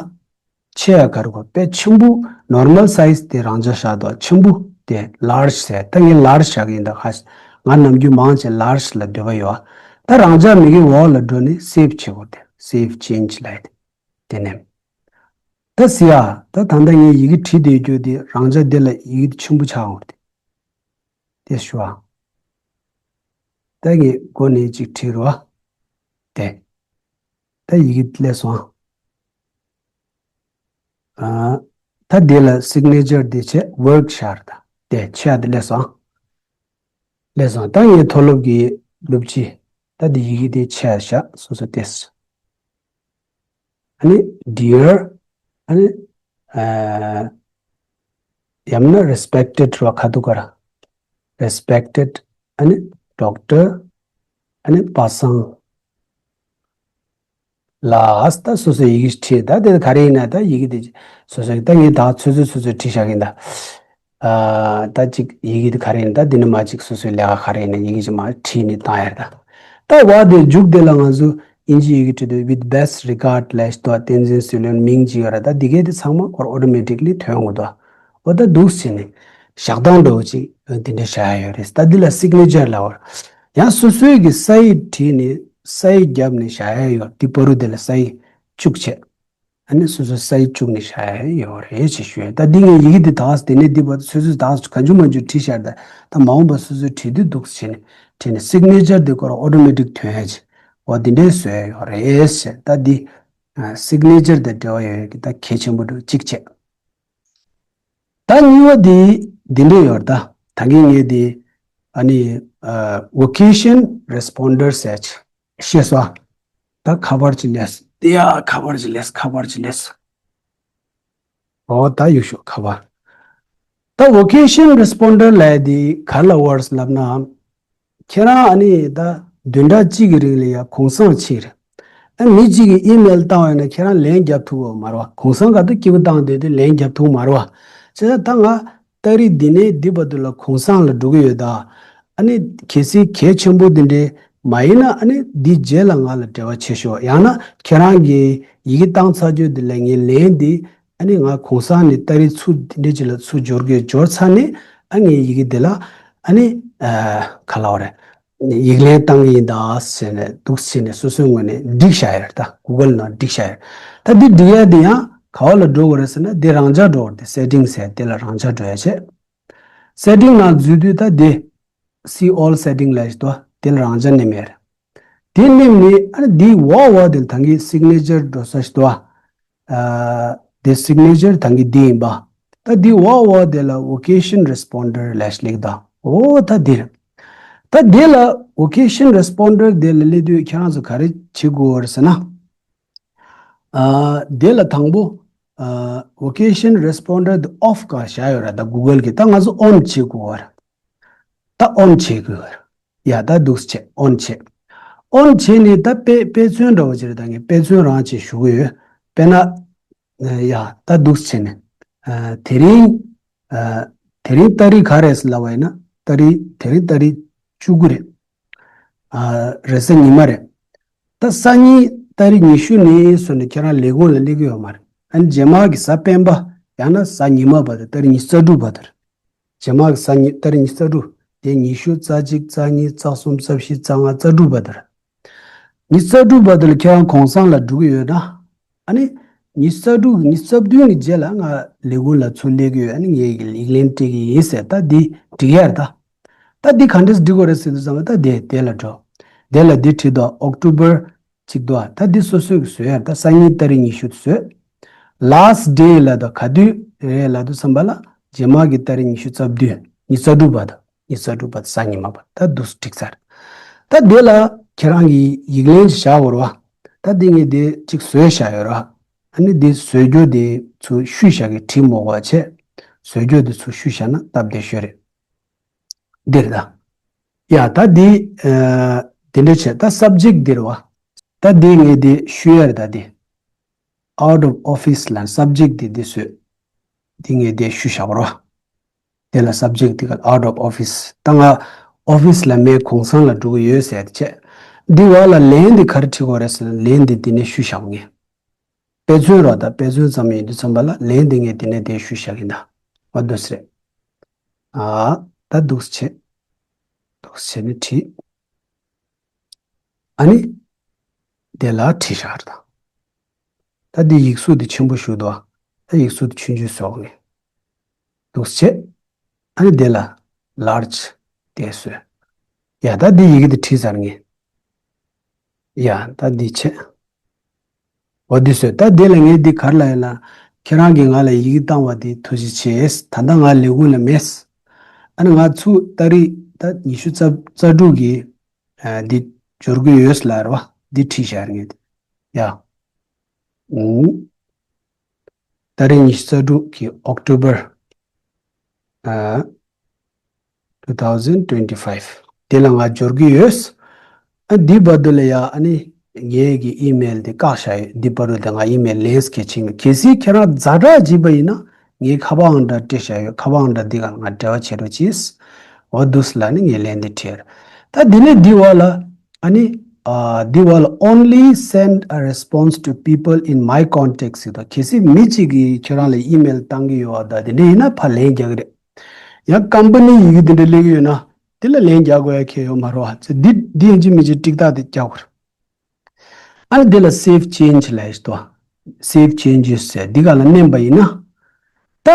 ཆེ་ཡ་ག་རེ་གོ། དཔེ་ཆེན་པོ་normal size དེ་རང་འཇགས་བཞག་འདུག་ཆེན་པོ་དེ་large ཟེར། ད་ངས་large བཞག་གི་ཡིན། ད་ཧ། ང་ནམ་རྒྱུན་མང་ཆེ་large ལ་འདོད་པ་ཡོད། ད་རང་འཇགས་མི་གི་འོག་ལ་འགྲོ་ནས་save བྱེད་དགོས་ཏེ། Save change ལབ་ཡ་དེ། དེ་ནས། ད་ཟེར་ཡ། ད་ད་ལྟ་ངས་ཡི་གེ་བྲིས་བསྡད་རྒྱུ་དེ་རང་འཇགས་དེ་ལ་ཡི་གེ་དེ་ཆེན་པོ་ཆགས་འོང་སྟེ། དེ་ཞུ་བ། ད་ངས་མགོ་ནས་ཅིག་བྲིས་རོགས། དེ། ད་ཡི་གེ་སླེབས་སོང་ཨ། ད་དེ་ལ་signature དེ་བྱས། work ཤར། ད་དེ་ཆེ་ཡ་དེ་སླེབས་སོང་། སླེབས་སོང་། ད་ངས་མཐོ་སློབ་ཀྱི་སློབ་སྤྱི། ད་དེ་ཡི་གེ་དེ་ཆེ་ཡ་བཞག་སོ་སོ་དེ། ཨ་ནི་dear། ཨ་ནི་ཨ། ཡང་ན་respected རོ་ཁ་ཐུག་ག་ར། respected། ཨ་ནི་doctor། ཨ་ནི་པ་སངས། ལ་ཨ་ད་སོ་སོའི་ཡི་གེ་བྲིས། ད་དེ་ག་རེ་ཡིན་ན་ད་ཡི་གེ་དེ་སོ་སོའི། ད་ངས་ད་ཚོད་ཚོད་ཚོད་ཚོད་བྲིས་བཞག་གིན་ད། ཨ། ད་ཅིག་ཡི་གེ་དེ་ག་རེ་ཡིན། ད་འདི་ནི་མ་ཅིག་སོ་སོའི་ལས་ཀ་ག་རེ་ཡིན་ན་ཡི་གེ་ཅིག་མ་བྲིས་ནས་བཏང་ཡར་ད། ད་བ་དེ་མཇུག་དེ་ལ་ང་ཚོ་དབྱིན་ཇི་ཡི་གེ་བྲིས་དུས། with best regard ལབ་ཞིག་འདུག་བསྟན་འཛིན་བསོད་ནམས་མིང་ཅིག་ཡོད་ར། ད་འདི་གའི་དེ་ཚང་མ་ཁོར་automatically ཐོན་འོང་འདུག་འོ་ད་འདུག་སེ་བྱས་ནས་བཞག་སྟངས་འདྲ་བོ་ཅིག་འདི་འདྲ་བཞག་ཡ་ཡོད་རེད། ད་འདི་ལ་signature ལབ་པ་རེད། ཡང་སོ་སོའི་གི་ས་ཡིག་བྲིས་ནས་ས་ཡིག་བརྒྱབ་ནས་བཞག་ཡ་ཡོད། འདི་བར་དུ་དེ་ལ་ས་ཡིག་བཅུག་བྱས། ཨ་ནི་སོ་སོའི་ས་ཡིག་བཅུག་ནས་བཞག་ཡ་ཡོད་རེད་ཅེས་ཞུ་ཡ། ད་འདི་ངས་ཡི་གེ་འདི་དག་དེ་ནས་འདི་བར་དུ་ཚོད་ཚོད་དག་གང་བྱུང་མང་བྱུང་བྲིས་བཞག་ད། ད་མ་འོངས་པ་སོ་སོས་བྲིས་དུས་འདུག་སེ་བྱས་ནས་བྲིས་ནས་signature དེ་ཁོ་རང་automatic ཐོན་ཡ་ཅིག་འོ་འདི་འདྲས་བཟོ་ཡ་ཡོད་རེད་ཟེར། ད་འདི་ཨ་signature དང་འབྲེལ་བ་ཡོད་ཡོད་ཀྱི་ད་གལ་ཆེན་པོ་འདྲ་གཅིག་བྱས། ད་གཉིས་པ་འདི་འདི་འདྲས་ཡོད་རེད། ད་ད་གིན་ངས་འདི་ཨ་ནི་ཨ་vocation responder ཟེར་ཅིག་ཤེས་སོང་། ད་ཁ་པར་ཅིག་སླེབས། དེ་ཡ་ཁ་པར་ཅིག་སླེབས། ཁ་པར་ཅིག་སླེབས། འོ་ད་ཡུག་ཤོག་ཁ་པར། ད་vocation responder ལབ་ཡ་དེ་ག་ལ་བར་ལབ་ན། ཁྱེད་རང་ཨ་ནི་ད་བདུན་ཕྲག་གཅིག་གི་རིང་ལ་ཡ་གུང་སེང་ཕྱིན་རེད། ཨ་མི་གཅིག་གིས་email བཏང་བ་ཡིན་ན་ཁྱེད་རང་ལན་རྒྱབ་ཐུབ་པ་མ་རེད་བ། གུང་སེང་ག་དུས་སྐྱིད་པོ་བཏང་བསྡད་དུས་ལན་རྒྱབ་ཐུབ་མ་རེད་བ། བྱས་ཙང་ད་ང་ཏ་རིག་འདི་ནས་འདི་བར་དུ་ལ་གུང་སེང་ལ་འགྲོ་གི་ཡོད་ད། ཨ་ནི་གལ་སྲིད་གལ་ཆེན་པོ་འདི་འདྲའི་མ་ཡིན་ན་ཨ་ནི་འདི་རྗེས་ལ་ང་ལ་འབྲེལ་བ་བྱེད་ཤོག་ཡང་ན་ཁྱེད་རང་གིས་ཡི་གེ་བཏང་ཚར་རྒྱུ་འདི་ལ་ངའི་ལན་འདི་ཨ་ནི་ང་གུང་སེང་ནས་ཏ་རིག་ཚུར་འདི་འདྲའི་ཅིག་ལ་ཚུར་འབྱོར་གི་འབྱོར་ཚར་ནས་ཨ་ངའི་ཡི་གེ་འདི་ལ་ཨ་ནི་ཨ་ག་ལབ་དགོས་རེད། ཡིག་ལན་བཏང་གི་ཡིན་ད་ཟེར་ནས་འདུག་ཟེར་ནས་སོ་སོའི་ངོས་ནས་སྒྲིག་བཞག་ཡོད་རེད། ད་Google ནང་སྒྲིག་བཞག་ཡོད་རེད། ད་འདི་སྒྲིག་ཡ་འདི་ཡང་ག་བ་ལ་འགྲོ་དགོས་རེད་ཟེར་ན་འདི་རང་འཇགས་འགྲོ་དགོས་རེད། དེ་settings ཟེར་དེ་ལ་རང་འཇགས་འགྲོ་ཡ་བྱས། Setting ནང་འཛུལ་དུས་ད་འདི་see all setting ལབ་ཞིག་འདུག་དེ་ལ་རང་འཇགས་ནས་མེད་རེད། དེ་ནེམ་ནི་ཨ་ནི་འདིའི་འོག་འོག་དེ་ལ་ད་གིན་signature འགྲོ་ས་ཞིག་འདུག་ཨ། དེ་signature ད་གིན་འདི་ཡིན་པ། ད་འདིའི་འོག་འོག་དེ་ལ་vocation responder ལབ་ཞིག་སླེབས་འདུག་འོ་ད་འདིར། ད་དེ་ལ་vocation responder དེ་ལ་སླེབས་དུས་ཁྱེད་རང་ཚོ་ག་རེ་བྱེད་དགོས་རེད་ཟེར་ན། ཨ། དེ་ལ་དང་པོ། ཨ། vocation responder དེ་off ག་བཞག་ཡོད་རེད། ད་Google གིས་ད་ང་ཚོ་on བྱེད་དགོས་རེད། ད་on བྱེད་དགོས་རེད། ཡ་ད་འདུག་སེ་བྱས་on བྱས། on བྱས་ནས་ད་དཔེ་དཔེ་མཚོན་འདྲ་བོ་ཅིག་རེད། ད་ངས་དཔེ་མཚོན་རང་ཅིག་ཞུ་གི་ཡོད། དཔེར་ན། ཡ་ད་འདུག་སེ་བྱས་ནས། ཨ། དེ་རིང་། ཨ། དེ་རིང་ཏ་རིག་ག་རེད་ཟེར་ལབ་པ་ཡིན་ན་ཏ་རིག་དེ་རིང་ཏ་རིག་བཅུ་དགུ་རེད། ཨ། རེས་གཟའ་ཉི་མ་རེད། ད་སང་ཉིན་ཏ་རིག་ཉི་ཤུ་ནས་བཟུང་ནས་ཁྱེད་རང་ལས་ཁུངས་ལ་སླེབས་ཀྱི་ཡོད་མ་རེད། ཨ་ནི་རྗེས་མ་གི་གཟའ་སྤེན་པ་ཡང་ན་གཟའ་ཉི་མ་བར་དུ་ཏ་རིག་ཉི་ཤུ་རྩ་དྲུག་བར་དུ་རེད། རྗེས་མ་གི་གཟའ་ཉི་ཏ་རིག་ཉི་ཤུ་རྩ་དྲུག་དེ་ཉི་ཤུ་རྩ་གཅིག་རྩ་གཉིས་རྩ་གསུམ་རྩ་བཞི་རྩ་ལྔ་རྩ་དྲུག་བར་དུ་རེད། ཉི་ཤུ་རྩ་དྲུག་བར་དུ་ལ་ཁྱེད་རང་གུང་སེང་ལ་འགྲོ་གི་ཡོད་ན། ཨ་ནི། ཉི་ཤུ་རྩ་དྲུག་ཉི་ཤུ་རྩ་བདུན་གྱི་རྗེས་ལ་ང་ལས་ཁུངས་ལ་ཚུར་སླེབས་ཀྱི་ཡོད། ཨ་ནི་ངས་ཡིག་ལན་སྤྲད་ཀྱི་ཡིན་ཟེར། ད་འདི་འགྲིག་ཡ་རེད་ད། ད་འདི་ག་འདྲས་འགྲིག་དགོས་རེད་ཟེར་དུས་ཙམ་པ་ད་དེ་དེ་ལ་འགྲོ། དེ་ལ་འདི་བྲིས་དང་October གཅིག་འདུག་ཨ། ད་འདི་སོ་སོས་བཟོས་ཡ་རེད། ད་སང་ཉིན་ཏ་རིག་ཉི་ཤུ་བཟོས། Last day ལ་ད་ག་དུས་རེད་ལབ་དུས་ཙམ་པ་ལ་རྗེས་མ་གི་ཏ་རིག་ཉི་ཤུ་རྩ་བདུན་ཉི་ཤུ་རྩ་དྲུག་བར་དུ། ཉི་ཤུ་རྩ་དྲུག་བར་དུ་གཟའ་ཉི་མ་བར་དུ་ད་འདུག་སེ་འགྲིག་ཚར། ད་དེ་ལ་ཁྱེད་རང་གིས་ཡིག་ལན་ཅིག་བཞག་དགོས་རེད་བ། ད་འདི་ངས་དེ་གཅིག་བཟོས་བཞག་ཡོད་རེད་བ། ཨ་ནི་དེ་བཟོས་རྒྱུ་དེ་ཚུར་བཤུས་བཞག་གི་བྲིས་མ་དགོས་པ་བྱས། བཟོས་རྒྱུ་དེ་ཚུར་བཤུས་བཞག་ན་སྟབས་བདེ་ཤོས་རེད། འདི་རེད་ད། ཡ་ད་འདི། ཨ། དེ་འདྲ་བྱས་ད་subject འདི་རེད་བ། ད་འདི་ངས་དེ་བཤུས་ཡ་རེད་ད་འདི། Out of office ལ་subject འདི་འདི་བཟོས། འདི་ངས་དེ་བཤུས་བཞག་པ་རེད་བ། དེ་ལ་subject དེ་ག་out of office། ད་ང་office ལ་མེད། གུང་སེང་ལ་འགྲོ་གི་ཡོད་ཟེར་ཏེ་བྱས། འདི་བ་ལ་ལན་འདི་ག་རེ་བྲིས་དགོས་རེད་ཟེར་ན། ལན་འདི་འདི་ནས་ཞུས་བཞག་ངས། དཔེ་མཚོན་རོགས། ད་དཔེ་མཚོན་ཙམ་ཡིན་དུས་ཙམ་པ་ལ་ལན་འདི་ངས་འདི་ནས་འདི་ཞུས་བཞག་གི་ཡིན། ད་འོ་འདུག་སེ་རེད། ཨ། ད་འདུག་སེ་བྱས། འདུག་སེ་བྱས་ནས་བྲིས། ཨ་ནི། དེ་ལ་བྲིས་བཞག་རེད་ད། ད་འདི་ཡིག་གཟུགས་འདི་ཆེན་པོ་ཞིག་འདུག་ད་ཡིག་གཟུགས་འདི་ཆུང་ཆུང་བཟོ་གི་ཡིན། འདུག་སེ་བྱས། ཨ་ནི་དེ་ལ་large དེ་བཟོས། ཡ། ད་འདི་ཡི་གེ་འདི་བྲིས་ཚར་ངས། ཡ། ད་འདི་བྱས། འོ་འདི་བཟོས། ད་འདི་ལ་ངས་འདི་ག་རེ་ལབ་ཡིན་ན། ཁྱེད་རང་གིས་ང་ལ་ཡི་གེ་བཏང་བ་འདི་ཐུགས་རྗེ་ཆེ། ད་ལྟ་ང་ལས་ཁུངས་ལ་མེད། ཨ་ནི་ང་ཚུར་ཏ་རིག་ད་ཉི་ཤུ་རྩ་རྩ་དྲུག་གི་ཨ་འདི་འབྱོར་གྱི་ཡོད་ལབ་རེད་བ། འདི་བྲིས་བཞག་རེད་ངས་འདི། ཡ། ཨུམ། ཏ་རིག་ཉི་ཤུ་རྩ་དྲུག་གི་October ཨ་two thousand twenty-five དེ་ལ་ང་འབྱོར་གྱི་ཡོད། ཨ་འདི་བར་དུ་ལ་ཡ། ཨ་ནི་ངའི་གི་email དེ་བཀག་བཞག་ཡོད། འདི་བར་དུ་དེ་ང་email ལན་སྐད་ཆིང་། གལ་སྲིད་ཁྱེད་རང་ཛ་དྲག་བྱས་པ་ཡིན་ན་ངའི་ཁ་པར་ཨང་འདྲ་སྤྲད་བཞག་ཡོད། ཁ་པར་ཨང་འདྲ་འདི་ག་ང་འབྲེལ་བ་བྱེད་རོགས་གྱིས། འོ་འདུག་སེ་ལབ་ནས་ངས་ལན་འདི་བྲིས། ད་འདི་ནས་འདི་བ་ལ། ཨ་ནི་ཨ་འདི་བ་ལ་only send a response to people in my contacts ཟེར་དང་། གལ་སྲིད་མི་གཅིག་གིས་ཁྱེད་རང་ལ་email བཏང་གི་ཡོད་པ་དང་དེ་འདྲ་ཡིན་ན་ཕར་ལན་རྒྱག་གི་རེད། ཡང་ཀམ་པ་ནི་ཡི་གེ་དེ་འདྲ་སླེབས་ཀྱི་ཡོད་ན་དེ་ལ་ལན་རྒྱག་དགོས་ཡ་གལ་ཡོད་མ་རེད་བ། ཚེ་འདི་འདི་ཡིན་གཅིག་མིན་གཅིག་ཏིག་ཏག་དེ་རྒྱག་དགོས་རེད། ཨ་ནི་དེ་ལ་save change ལབ་ཡ་ཞིག་འདུག save changes ཟེར་འདི་ག་ལ་མནན་པ་ཡིན་ན། ད་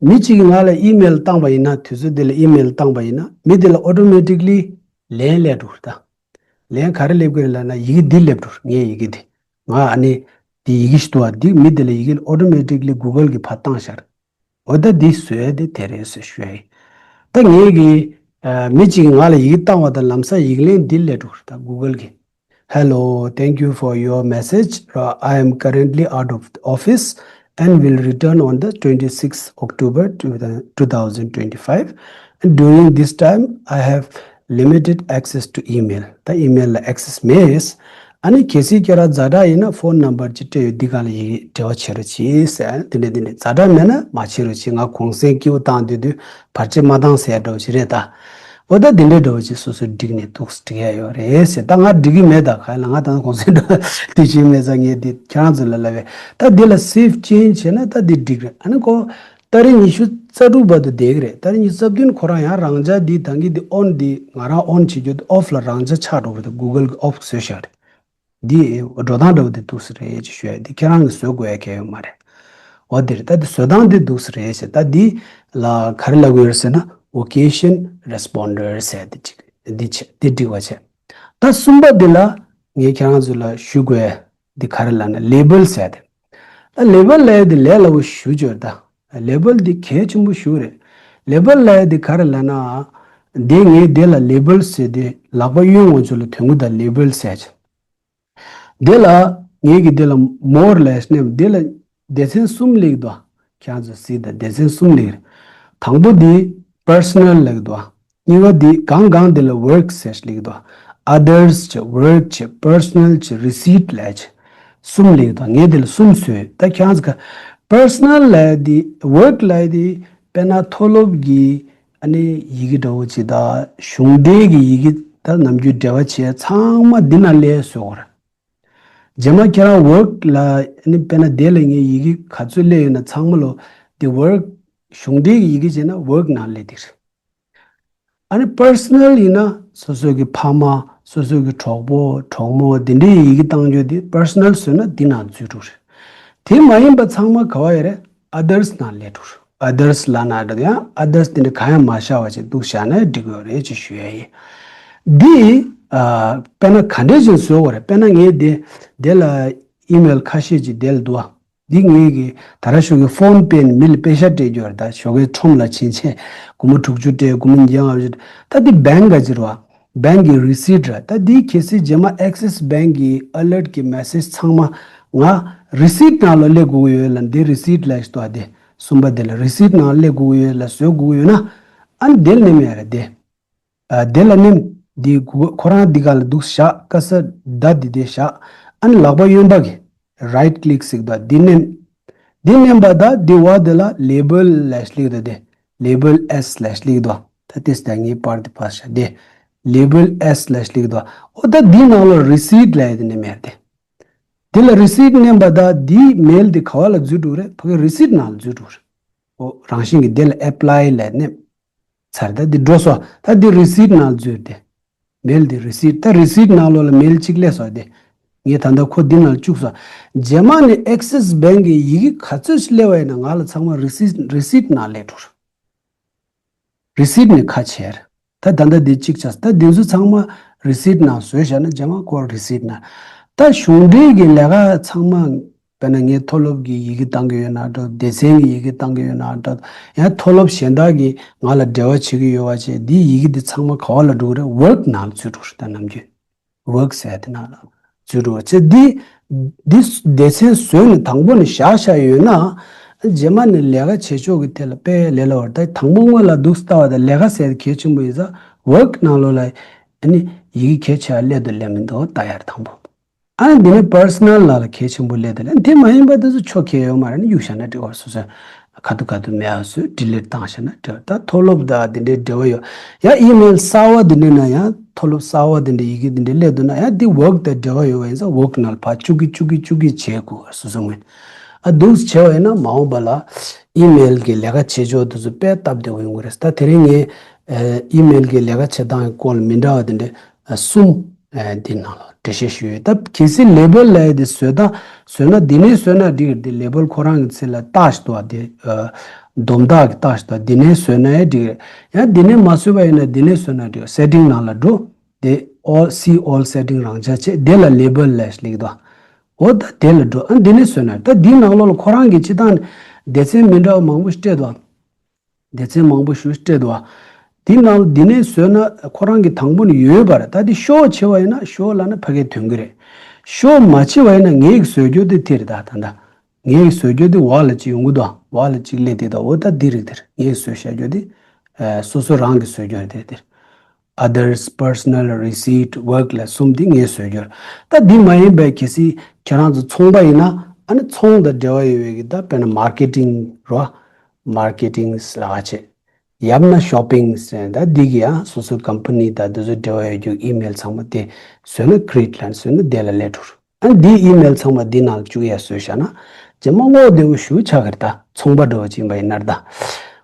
མི་གཅིག་གིས་ང་ལ་email བཏང་པ་ཡིན་ན། དུས་ཚོད་དེ་ལ་email བཏང་པ་ཡིན་ན་མི་དེ་ལ་automatically ལན་སླེབས་འགྲོ་གི་རེད་ད། ལན་ག་རེ་སླེབས་ཀྱི་རེད་ལབ་ན་ཡི་གེ་འདི་སླེབས་འགྲོ་གི་རེད། ངའི་ཡི་གེ་འདི། ང་ཨ་ནི་འདི་ཡི་གེ་ཞིག་འདུག་བ། འདི་མི་དེ་ལ་ཡི་གེ་automatically Google གིས་ཕར་བཏང་བཞག་རེད། འོ་ད་འདི་བཟོས་དེ་དེ་རེད་ཟེར་ཞུ་ཡ་ཡིན། ད་ངས་གི་ཨ་མི་གཅིག་གིས་ང་ལ་ཡི་གེ་བཏང་བ་དང་ལམ་སང་ཡིག་ལན་འདི་སླེབས་འགྲོ་གི་རེད་ད། Google གིས། Hello, thank you for your message. Uh, I am currently out of the office and will return on the twenty-sixth October two thousand twenty-five. And during this time, I have limited access to email. ད་email ལ་access མེད། ཨ་ནི་གལ་སྲིད་ཁྱེད་རང་ཛ་དྲག་ཡིན་ན་ཕོན་ནམ་བར་ཅིག་སྤྲད་ཡོད། འདི་ག་ལ་ཡི་གེ་འབྲེལ་བ་བྱེད་རོགས་གྱིས་ཟེར། དེ་འདྲ་དེ་འདྲ་ཛ་དྲག་མེད་ན་མ་བྱེད་རོགས་གྱིས། ང་གུང་སེང་སྐྱིད་པོ་བཏང་སྡོད་དུས་བར་ཆད་མ་བཏང་ཟེར་འདྲ་བོ་ཞིག་རེད་ད། འོ་ད་དེ་འདྲའི་འདྲ་བོ་ཅིག་སོ་སོས་བསྒྲིགས་ནས་འདུག་སེ་བསྒྲིགས་ཡ་ཡོད་རེད་ཟེར། ད་ང་འགྲིག་གི་མེད་ད། ག་ལ་ང་ད་གུང་སེང་འགྲོ་དུས་ཆེན་མེད་ཙང་ངས་འདི་ཁྱེད་རང་ཚོ་ལ་ལབ་པས། ད་འདི་ལ་save change བྱས་ན་ད་འདི་འགྲིག་རེད། ཨ་ནི་ཁོ་ཏ་རིག་ཉི་ཤུ་རྩ་དྲུག་བར་དུ་བསྡད་ཀྱི་རེད། ཏ་རིག་ཉི་ཤུ་རྩ་བདུན་ཁོ་རང་ཡང་རང་འཇགས་འདི་ད་གིན་འདི་on འདི་ང་རང་on བྱེད་རྒྱུ་འདི་off ལ་རང་འཇགས་ཆགས་འགྲོ་གི་རེད། Google གི་off བཟོས་བཞག་རེད། འདི་འགྲོ་སྟངས་འདྲ་བོ་འདི་འདུག་སེ་རེད་ཅེས་ཞུ་ཡ། འདི་ཁྱེད་རང་གིས་བཟོ་དགོས་ཡ་གལ་ཡོད་མ་རེད། འོ་དེ་རེད། ད་འདི་བཟོ་སྟངས་འདི་འདུག་སེ་རེད་ཟེར། ད་འདི་ལ་ག་རེ་ལབ་དགོས་རེད་ཟེར་ན་vocation responder ཟེར་ཡ་འདི་གཅིག་འདི་བྱས། འདི་འགྲིག་པ་བྱས། ད་གསུམ་པ་འདི་ལ་ངས་ཁྱེད་རང་ཚོ་ལ་ཞུ་དགོས་ཡ་འདི་ག་རེ་ལབ་ན་label ཟེར་ཡ་དེ། ད་label ལབ་ཡ་འདི་ལས་སླ་པོ་ཞེ་པོ་ཅིག་རེད་ད། label འདི་གལ་ཆེན་པོ་ཞེ་པོ་རེད། label ལབ་ཡ་འདི་ག་རེ་ལབ་ན། འདི་ངས་འདི་ལ་label ཟེར་ཏེ་ལག་པ་གཡོན་ངོས་ཕྱོགས་ལ་དོན་གོ་ད། label ཟེར་ཡ་ཅིག་འདི་ལ་ངས་ཀྱི་འདི་ལ་more ལབ་ནས་འདི་ལ་སྡེ་ཚན་གསུམ་སླེབས་འདུག་ཁྱེད་ཚོས་གཟིགས་དང་། སྡེ་ཚན་གསུམ་སླེབས་རེད། དང་པོ་འདི་personal ལབ་འདུག་གཉིས་པ་འདི་གང་གང་འདི་ལ་work ཟེར་སླེབས་འདུག others བྱས། work བྱས། personal བྱས། receipt ལབ་བྱས། གསུམ་སླེབས་འདུག་ངས་འདི་ལ་གསུམ་བཟོས། ད་ཁྱེད་ཚོ་ག་personal ལབ་འདི། work ལབ་འདི་དཔེར་ན་མཐོ་སློབ་ཀྱི་ཨ་ནི་ཡི་གེ་འདྲ་བོ་ཅིག་དང་གཞུང་འབྲེལ་གྱི་ཡི་གེ་དང་ནམ་རྒྱུན་འབྲེལ་བ་བྱས་ཚང་མ་འདི་ནང་སླེབས་བཟོ་དགོས་རེད། རྗེས་མ་ཁྱེད་རང་work ལ་ཨ་ནི་དཔེར་ན་དེ་ལ་ངས་ཡི་གེ་ག་ཚོད་སླེབས་ཡོད་ན་ཚང་མ་ལོ་དེ་work གཞུང་འབྲེལ་གྱི་ཡི་གེ་བྱས་ན་work ནང་སླེབས་དེ་རེད། ཨ་ནི་personal ཡིན་ན་སོ་སོ་གི་ཕ་མ། སོ་སོ་གི་གྲོགས་པོ་གྲོགས་མོ་དེ་འདྲའི་ཡི་གེ་བཏང་རྒྱུ་དེ་personal བཟོས་ན་འདི་ནང་འཛུལ་འགྲོ་རེད། དེ་མ་ཡིན་པ་ཚང་མ་ག་བ་ཡོད་རེད། others ནང་སླེབས་འགྲོ་རེད། others ལབ་ན་འགྲིག་ཡང་others དེ་འདྲ་གང་ཡང་མ་བཞག་པ་ཅིག་འདུག་བཞག་ན་འགྲིག་གི་ཡོད་རེད་ཅེས་ཞུ་ཡ་ཡིན། འདི་ཨ་དཔེར་ན་ག་འདྲས་ཅིག་བཟོ་དགོས་རེད། དཔེར་ན་ངས་དེ་དེ་ལ་email ཁ་ཤས་ཅིག་དེ་ལ་འདུག་ཨ། འདི་ངེད་ཀྱི་ད་ར་ཞོགས་ཀས་ཕོན་པེ་ནས་མི་ལ་པེ་ཤ་སྤྲད་རྒྱུ་རེད། ད་ཞོགས་ཀས་ཁྲོམ་ལ་ཕྱིན་ཆད་སྒོར་མོ་དྲུག་ཅུ་སྤྲད། སྒོར་མོ་ཉིས་བརྒྱ་ལྔ་བཅུ། ད་འདི་bank ག་ཅི་རེད་བ། bank གི་receipt རེད། ད་འདི་གལ་སྲིད་རྗེས་མ་Axis Bank གི་alert གི་message ཚང་མ་ང་receipt ནང་ལ་སླེབས་དགོས་ཀྱི་ཡོད་ལ། འདི་receipt ལ་ཞིག་ཏུ་ཨ་འདི་གསུམ་པ་འདི་ལ་receipt ནང་སླེབས་དགོས་ཀྱི་ཡོད་ལ་བཟོ་དགོས་ཀྱི་ཡོད་ན། ཨ་ནི་འདི་ལ་ནི་མེད་རེད་འདི། ཨ་དེ་ལ་ནི་འདི་གུ་ཁོ་རང་འདི་ག་ལ་འདུག་བཞག་ཀ་ས་ད་འདི་དེ་བཞག་ཨ་ནི་ལག་པ་གཡོན་པ་གི་right click ཟིག་ད་འདི་ནེམ། འདི་ནེམ་པ་ད་འདི་བ་དེ་ལ་label ལས་སླེབས་ད་དེ། label as slash ལེགས་དོ། ད་དེ་སྟེང་ངའི་པར་དེ་ཕར་བཞག་དེ། label as slash ལེགས་དོ། འོ་ད་འདི་ནང་ལ་receipt ལབ་ཡ་དེ་ནས་མེད་དེ། དེ་ལ་receipt མནན་པ་ད་འདི་mail དེ་ག་བ་ལ་འཛུལ་འགྲོ་རེད། ཕ་གི་receipt ནང་ལ་འཛུལ་འགྲོ་རེད། འོ་རང་བཞིན་གྱི་དེ་ལ་apply ལབ་ནས། ཚར་ད་འདི་འགྲོ་སོང་། ད་འདི་receipt ནང་འཛུལ་ཏེ། mail འདི་receipt ད་receipt ནང་ལོགས་ལ་mail གཅིག་སླེབས་སོང་སྟེ། ངས་ད་ལྟ་ཁོ་འདི་ནང་བཅུག་སོང་། རྗེས་མ་ནས་Axis Bank གི་ཡི་གེ་ག་ཚོད་ཞིག་སླེབས་པ་ཡིན་ན་ང་ལ་ཚང་མ་receipt receipt ནང་སླེབས་འགྲོ། receipt ནས་ཁ་ཕྱེ་ར། ད་ད་ལྟ་འདི་གཅིག་ཆགས། ད་འདི་ཚོ་ཚང་མ་receipt ནང་བཟོས་བཞག་ན་རྗེས་མ་ཁོ་receipt ནང་། ད་གཞུང་འབྲེལ་གྱི་ལས་ཀ་ཚང་མ། དཔེར་ན་ངས་མཐོ་སློབ་ཀྱི་ཡི་གེ་བཏང་གི་ཡོད་ན་འདྲ། སྡེ་ཚན་གྱི་ཡི་གེ་བཏང་གི་ཡོད་ན་འདྲ། ཡང་མཐོ་སློབ་གཞན་དག་གིས་ང་ལ་འབྲེལ་བ་བྱེད་ཀྱི་ཡོད་པ་བྱས། འདིའི་ཡི་གེ་འདི་ཚང་མ་ག་བ་ལ་འགྲོ་གི་རེད། work ནང་ལ་འཛུལ་འགྲོ་རེད། ད་ནམ་རྒྱུན་work ཟེར་དེ་ནང་ལ་འཛུལ་འགྲོ་བྱས། འདི་འདི་སྡེ་ཚན་བཟོས་ནས་དང་པོ་ནས་བཞག་བཞག་ཡོད་ན། རྗེས་མ་ནས་ལས་ཀ་བྱེད་ཕྱོགས་ཀྱི་ཐད་ལ་དཔེ་ལས་སླ་བོ་རེད། ད་དང་པོ་སྔོན་ལ་འདུག་ལྟ་བ་དང་ལས་ཀ་ཟེར་གལ་ཆེན་པོ་ཡིན་ཙང་work ནང་ལོགས་ལ་ཨ་ནི་ཡི་གེ་གལ་ཆེ་བ་སླེབས་འདུག་སླེབས་མི་འདུག་ལྟ་ཡ་རེད་དང་པོ། ཨ་ནི་འདི་ནས་personal ལ་ལ་གལ་ཆེན་པོ་སླེབས་འདུག་ལབ། དེ་མ་ཡིན་པ་དེ་ཚོ་ཆོ་གས་ཡོད་མ་རེད། ཨ་ནི་གཡུག་བཞག་ན་འགྲིག་གི་རེད། སོ་སོས་ཁ་ཐུག་ཁ་ཐུག་མེད་པ་བཟོས་delete བཏང་བཞག་ན་འགྲིག་གི་རེད། ད་མཐོ་སློབ་དང་འདི་འདྲའི་འབྲེལ་བ་ཡོད། ཡང་email གསར་པ་འདི་འདྲ་ན་ཡང་མཐོ་སློབ་གསར་པ་འདི་འདྲའི་ཡི་གེ་འདི་འདྲའི་སླེབས་འདུག་ན་ཡང་འདི་work དང་འབྲེལ་བ་ཡོད་པ་ཡིན་ཙང་work ནང་ལ་ཕར་བཅུག་གི་བཅུག་གི་བཅུག་གི་བྱེད་དགོས། སོ་སོ་ངོས་ཨ་འདུག་བྱས་པ་ཡིན་ན་མ་འོངས་པ་ལ་email གི་ལས་ཀ་བྱེད་ཕྱོགས་དེ་ཚོ་དཔེ་སྟབས་བདེ་པོ་ཡོང་གི་རེད། ད་དེ་རིང་ངས་email གི་ལས་ཀ་བྱེད་སྟངས་ཀྱི་སྐོར་ལ་མི་འདྲ་བ་དེ་འདྲ་གསུམ་འདི་ནང་ལ་འགྲེལ་བཤད་ཞུས་ཡོད། ད་གལ་སྲིད་label ལབ་ཡ་དེ་བཟོས་ད་བཟོས་ན་འདི་ནས་བཟོས་ན་འགྲིག་རེད། དེ་label ཁོ་རང་གི་ཚེ་ལ་རྟགས་ཤིག་འདུག་བ། དེ་འདོམས་རྟགས་ཀྱི་རྟགས་ཤིག་འདུག་འདི་ནས་བཟོས་ན་ཡང་འགྲིག་རེད། ཡང་འདི་ནས་མ་བཟོས་པ་ཡིན་ན་འདི་ནས་བཟོས་ན་འགྲིག་རེད། setting ནང་ལ་འགྲོ། དེ་all see all setting རང་འཇགས་བྱས། དེ་ལ་label ལབ་ཞིག་ལེགས་འདུག་འོ་ད་དེ་ལ་འགྲོ། ཨ་འདི་ནས་བཟོས་ན། ད་འདིའི་ནང་ལོགས་ལ་ཁོ་རང་གི་སྤྱི་བཏང་ནས་སྡེ་ཚན་མི་འདྲ་བ་མང་པོ་ཞིག་སྤྲད་འདུག་སྡེ་ཚན་མང་པོ་ཞིག་སྤྲད་འདུག་བ། འདི་ནང་འདི་ནས་བཟོས་ན་ཁོ་རང་གི་དང་པོ་ནས་ཡོད་པ་རེད། ད་འདི་show བྱས་པ་ཡིན་ན་show ལབ་ན་ཕ་གིར་ཐོན་གི་རེད། show མ་བྱས་པ་ཡིན་ན་ངས་བཟོས་རྒྱུ་དེ་དེ་རེད། ད་ད་ད་ངས་བཟོས་རྒྱུ་དེ་འོག་ལ་ཅིག་ཡོང་གི་འདུག་འོག་ལ་ཅིག་སླེབས་དེ་ད་འོ་ད་འདི་རིགས་དེ་རེད། ངས་བཟོས་བཞག་རྒྱུ་དེ་ཨ་སོ་སོ་རང་གིས་བཟོས་རྒྱུ་རེད། དེ་དེ་others personal receipt work ལ་གསུམ་འདི་ངས་བཟོས་རྒྱུ་རེད། ད་འདི་མ་ཡིན་པའི་གལ་སྲིད་ཁྱེད་རང་ཚོ་ཚོང་པ་ཡིན་ན་ཨ་ནི་ཚོང་དང་འབྲེལ་བ་ཡོད་པའི་གི་ད་དཔེར་ན་marketing རོ། marketing ལ་ཁ་ཆེ། ཡང་ན་shopping ཟེར་ད་འདི་གི་ཡང་སོ་སོའི་company དང་འདི་ཚོ་འབྲེལ་བ་ཡོད་རྒྱུ་email ཚང་མ་དེ་བཟོས་ན་create ལ་བཟོས་ན་དེ་ལ་སླེབས་འགྲོ། ཨ་འདི་email ཚང་མ་འདི་ནང་བཅུག་ཡ་བཟོས་བཞག་ན་རྗེས་མ་བློ་བདེ་པོ་ཞེ་པོ་ཆགས་ཀྱི་རེད། ད་ཚོང་པ་འདྲ་བོ་ཅིག་ཡིན་པ་ཡིན་ན་རེད་ད།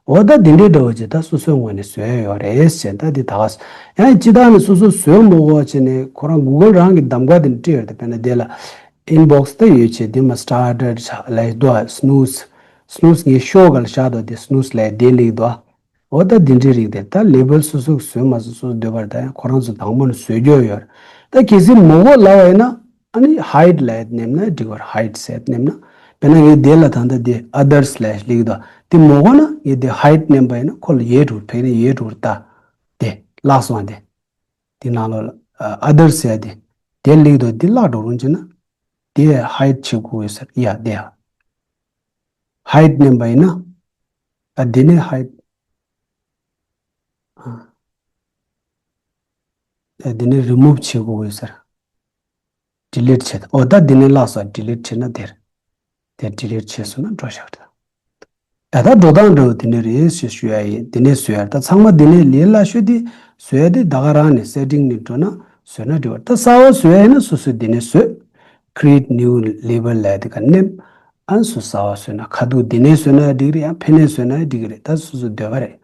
འོ་ད་འདི་འདྲའི་འདྲ་བོ་ཅིག་ད་སོ་སོའི་ངོས་ནས་བཟོས་ཡོད་རེད་ཟེར། ད་འདི་ད་ག་ཡང་སྤྱི་བཏང་ནས་སོ་སོ་བཟོས་མ་དགོས་པ་བྱས་ནས་ཁོ་རང་Google རང་གི་གདམ་ག་དེ་འདྲ་སྤྲད་ཡོད་རེད། ད་དཔེར་ན་དེ་ལ་inbox ད་ཡོད་བྱས་དེ་མ་started ལབ་འདུག snooze snooze ངས་show ག་ལ་བཞག་འདུག་དེ་snooze ལབ་དེ་ལེགས་འདུག་འོ་ད་འདི་འདྲའི་རིགས་དེ་ད་label སོ་སོ་གིས་བཟོས་མ་བཟོས་སོ་སོ་འདོད་པར་ད་ཡང་ཁོ་རང་ཚོ་དང་པོ་ནས་བཟོས་རྒྱུ་ཡོད་རེད། ད་གལ་སྲིད་མ་དགོས་ལབ་པ་ཡིན་ན་ཨ་ནི་hide ལབ་ནེམ་ན་འགྲིག་པར་hide ཟེར་ནེམ་ན། དཔེར་ན་ངས་དེ་ལ་ད་ལྟ་དེ་others ལབ་ལེགས་འདུག་དེ་མ་དགོས་ན་ངས་དེ་hide ནེམ་པ་ཡིན་ན་ཁོ་ལ་ཡལ་འགྲོ་ཕེབས་ནས་ཡལ་འགྲོ་ད། དེ་བརླག་སོང་དེ། དེ་ནང་ལོགས་ལ་others ཟེར་དེ། དེ་ལེགས་འདུག་དེ་བརླག་འགྲོ་རུང་བྱས་ན། དེ་hide བྱེད་དགོས་ཡོད་ས་རེད་ཡ་དེ་ཡ། hide ནེམ་པ་ཡིན་ན། ཨ་དེ་ནས་hide ཨ་དེ་ནས་remove བྱེད་དགོས་ཡོད་ས་རེད། delete བྱེད་ད། འོ་ད་དེ་ནས་བརླག་སོང་། delete བྱེད་ན་དེར། དེ་delete བྱས་སོང་ན་འགྲོ་བཞག་ད། ཨ་ད་འགྲོ་སྟངས་འདྲ་བོ་དེ་ནས་རེད་ཞེས་ཞུ་ཡ་ཡིན། དེ་ནས་བཟོ་ཡ་ད་ཚང་མ་དེ་ནས་ལས་སླ་ཤོས་དེ་བཟོ་ཡ་དེ་ད་ག་རང་ནས་setting ནས་འགྲོ་ན་བཟོས་ན་འགྲིག་པ་རེད། ད་གསར་པ་བཟོ་ཡ་ཡིན་ན་སོ་སོས་དེ་ནས་བཟོས། create new label ལབ་དེ་ག་ནེམ། ཨ་སོ་གསར་པ་བཟོས་ན་ཁ་ཐུག་དེ་ནས་བཟོས་ན་འགྲིག་རེད། ཡང་ཕེབས་ནས་བཟོས་ན་འགྲིག་རེད། ད་སོ་སོ་འདོད་པ་རེད།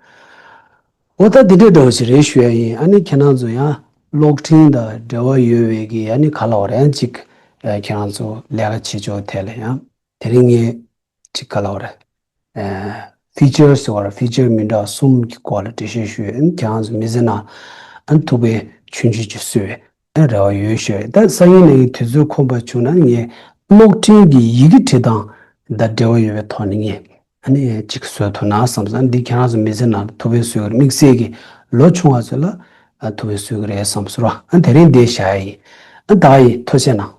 འོ་ད་འདི་འདྲའི་འདྲ་བོ་ཞིག་རེད་ཞུ་ཡ་ཡིན། ཨ་ནི་ཁྱེད་རང་ཚོ་ཡང་གློག་འཕྲིན་དང་འབྲེལ་བ་ཡོད་པའི་གི་ཨ་ནི་ག་ལ་བ་རེད་ཡང་ཅིག་ཨ་ཁྱེད་རང་ཚོ་ལས་ཀ་བྱེད་ཕྱོགས་ཐད་ལ་ཡང་དེ་རིང་ངས་ཅིག་ག་ལ་བ་རེད། ཨ་features ཟེར་བ་རེད། feature མི་འདྲ་བ་གསུམ་གྱི་སྐོར་ལ་འགྲེལ་བཤད་ཞུ་ཡ་ཡིན། ཁྱེད་རང་ཚོ་མི་ཟེར་ན་ཨ་ནི་ཐུག་པའི་ཆུང་ཆུང་ཅིག་བཟོས་པའི་ཨ་རེ་བ་ཡོད་ཞུ་ཡ་ཡིན། ད་སང་ཉིན་ནས་དུས་ཚོད་ཁོམ་པ་བྱུང་ན་ངས་གློག་འཕྲིན་གྱི་ཡི་གེ་བྲིས་སྟངས་དང་འབྲེལ་བ་ཡོད་པའི་ཐོག་ནས་ངས། ཨ་ནི་གཅིག་བཟོ་ཐུབ་ན་བསམ་སོང་། འདི་ཁྱེད་རང་ཚོ་མི་ཚེ་ནང་ཐུགས་ཕན་གསོས་ཀྱི་རེད། དམིགས་བསལ་གྱི་ལོ་ཆུང་བ་ཚོ་ལ་ཨ་ཐུགས་ཕན་གསོས་ཀྱི་རེད་བསམ་སོང་ར། ཨ་དེ་རིང་འདི་བཞག་ཡ་ཡིན། ཨ་ད་ཡིན། ཐུགས་རྗེ་གནང་།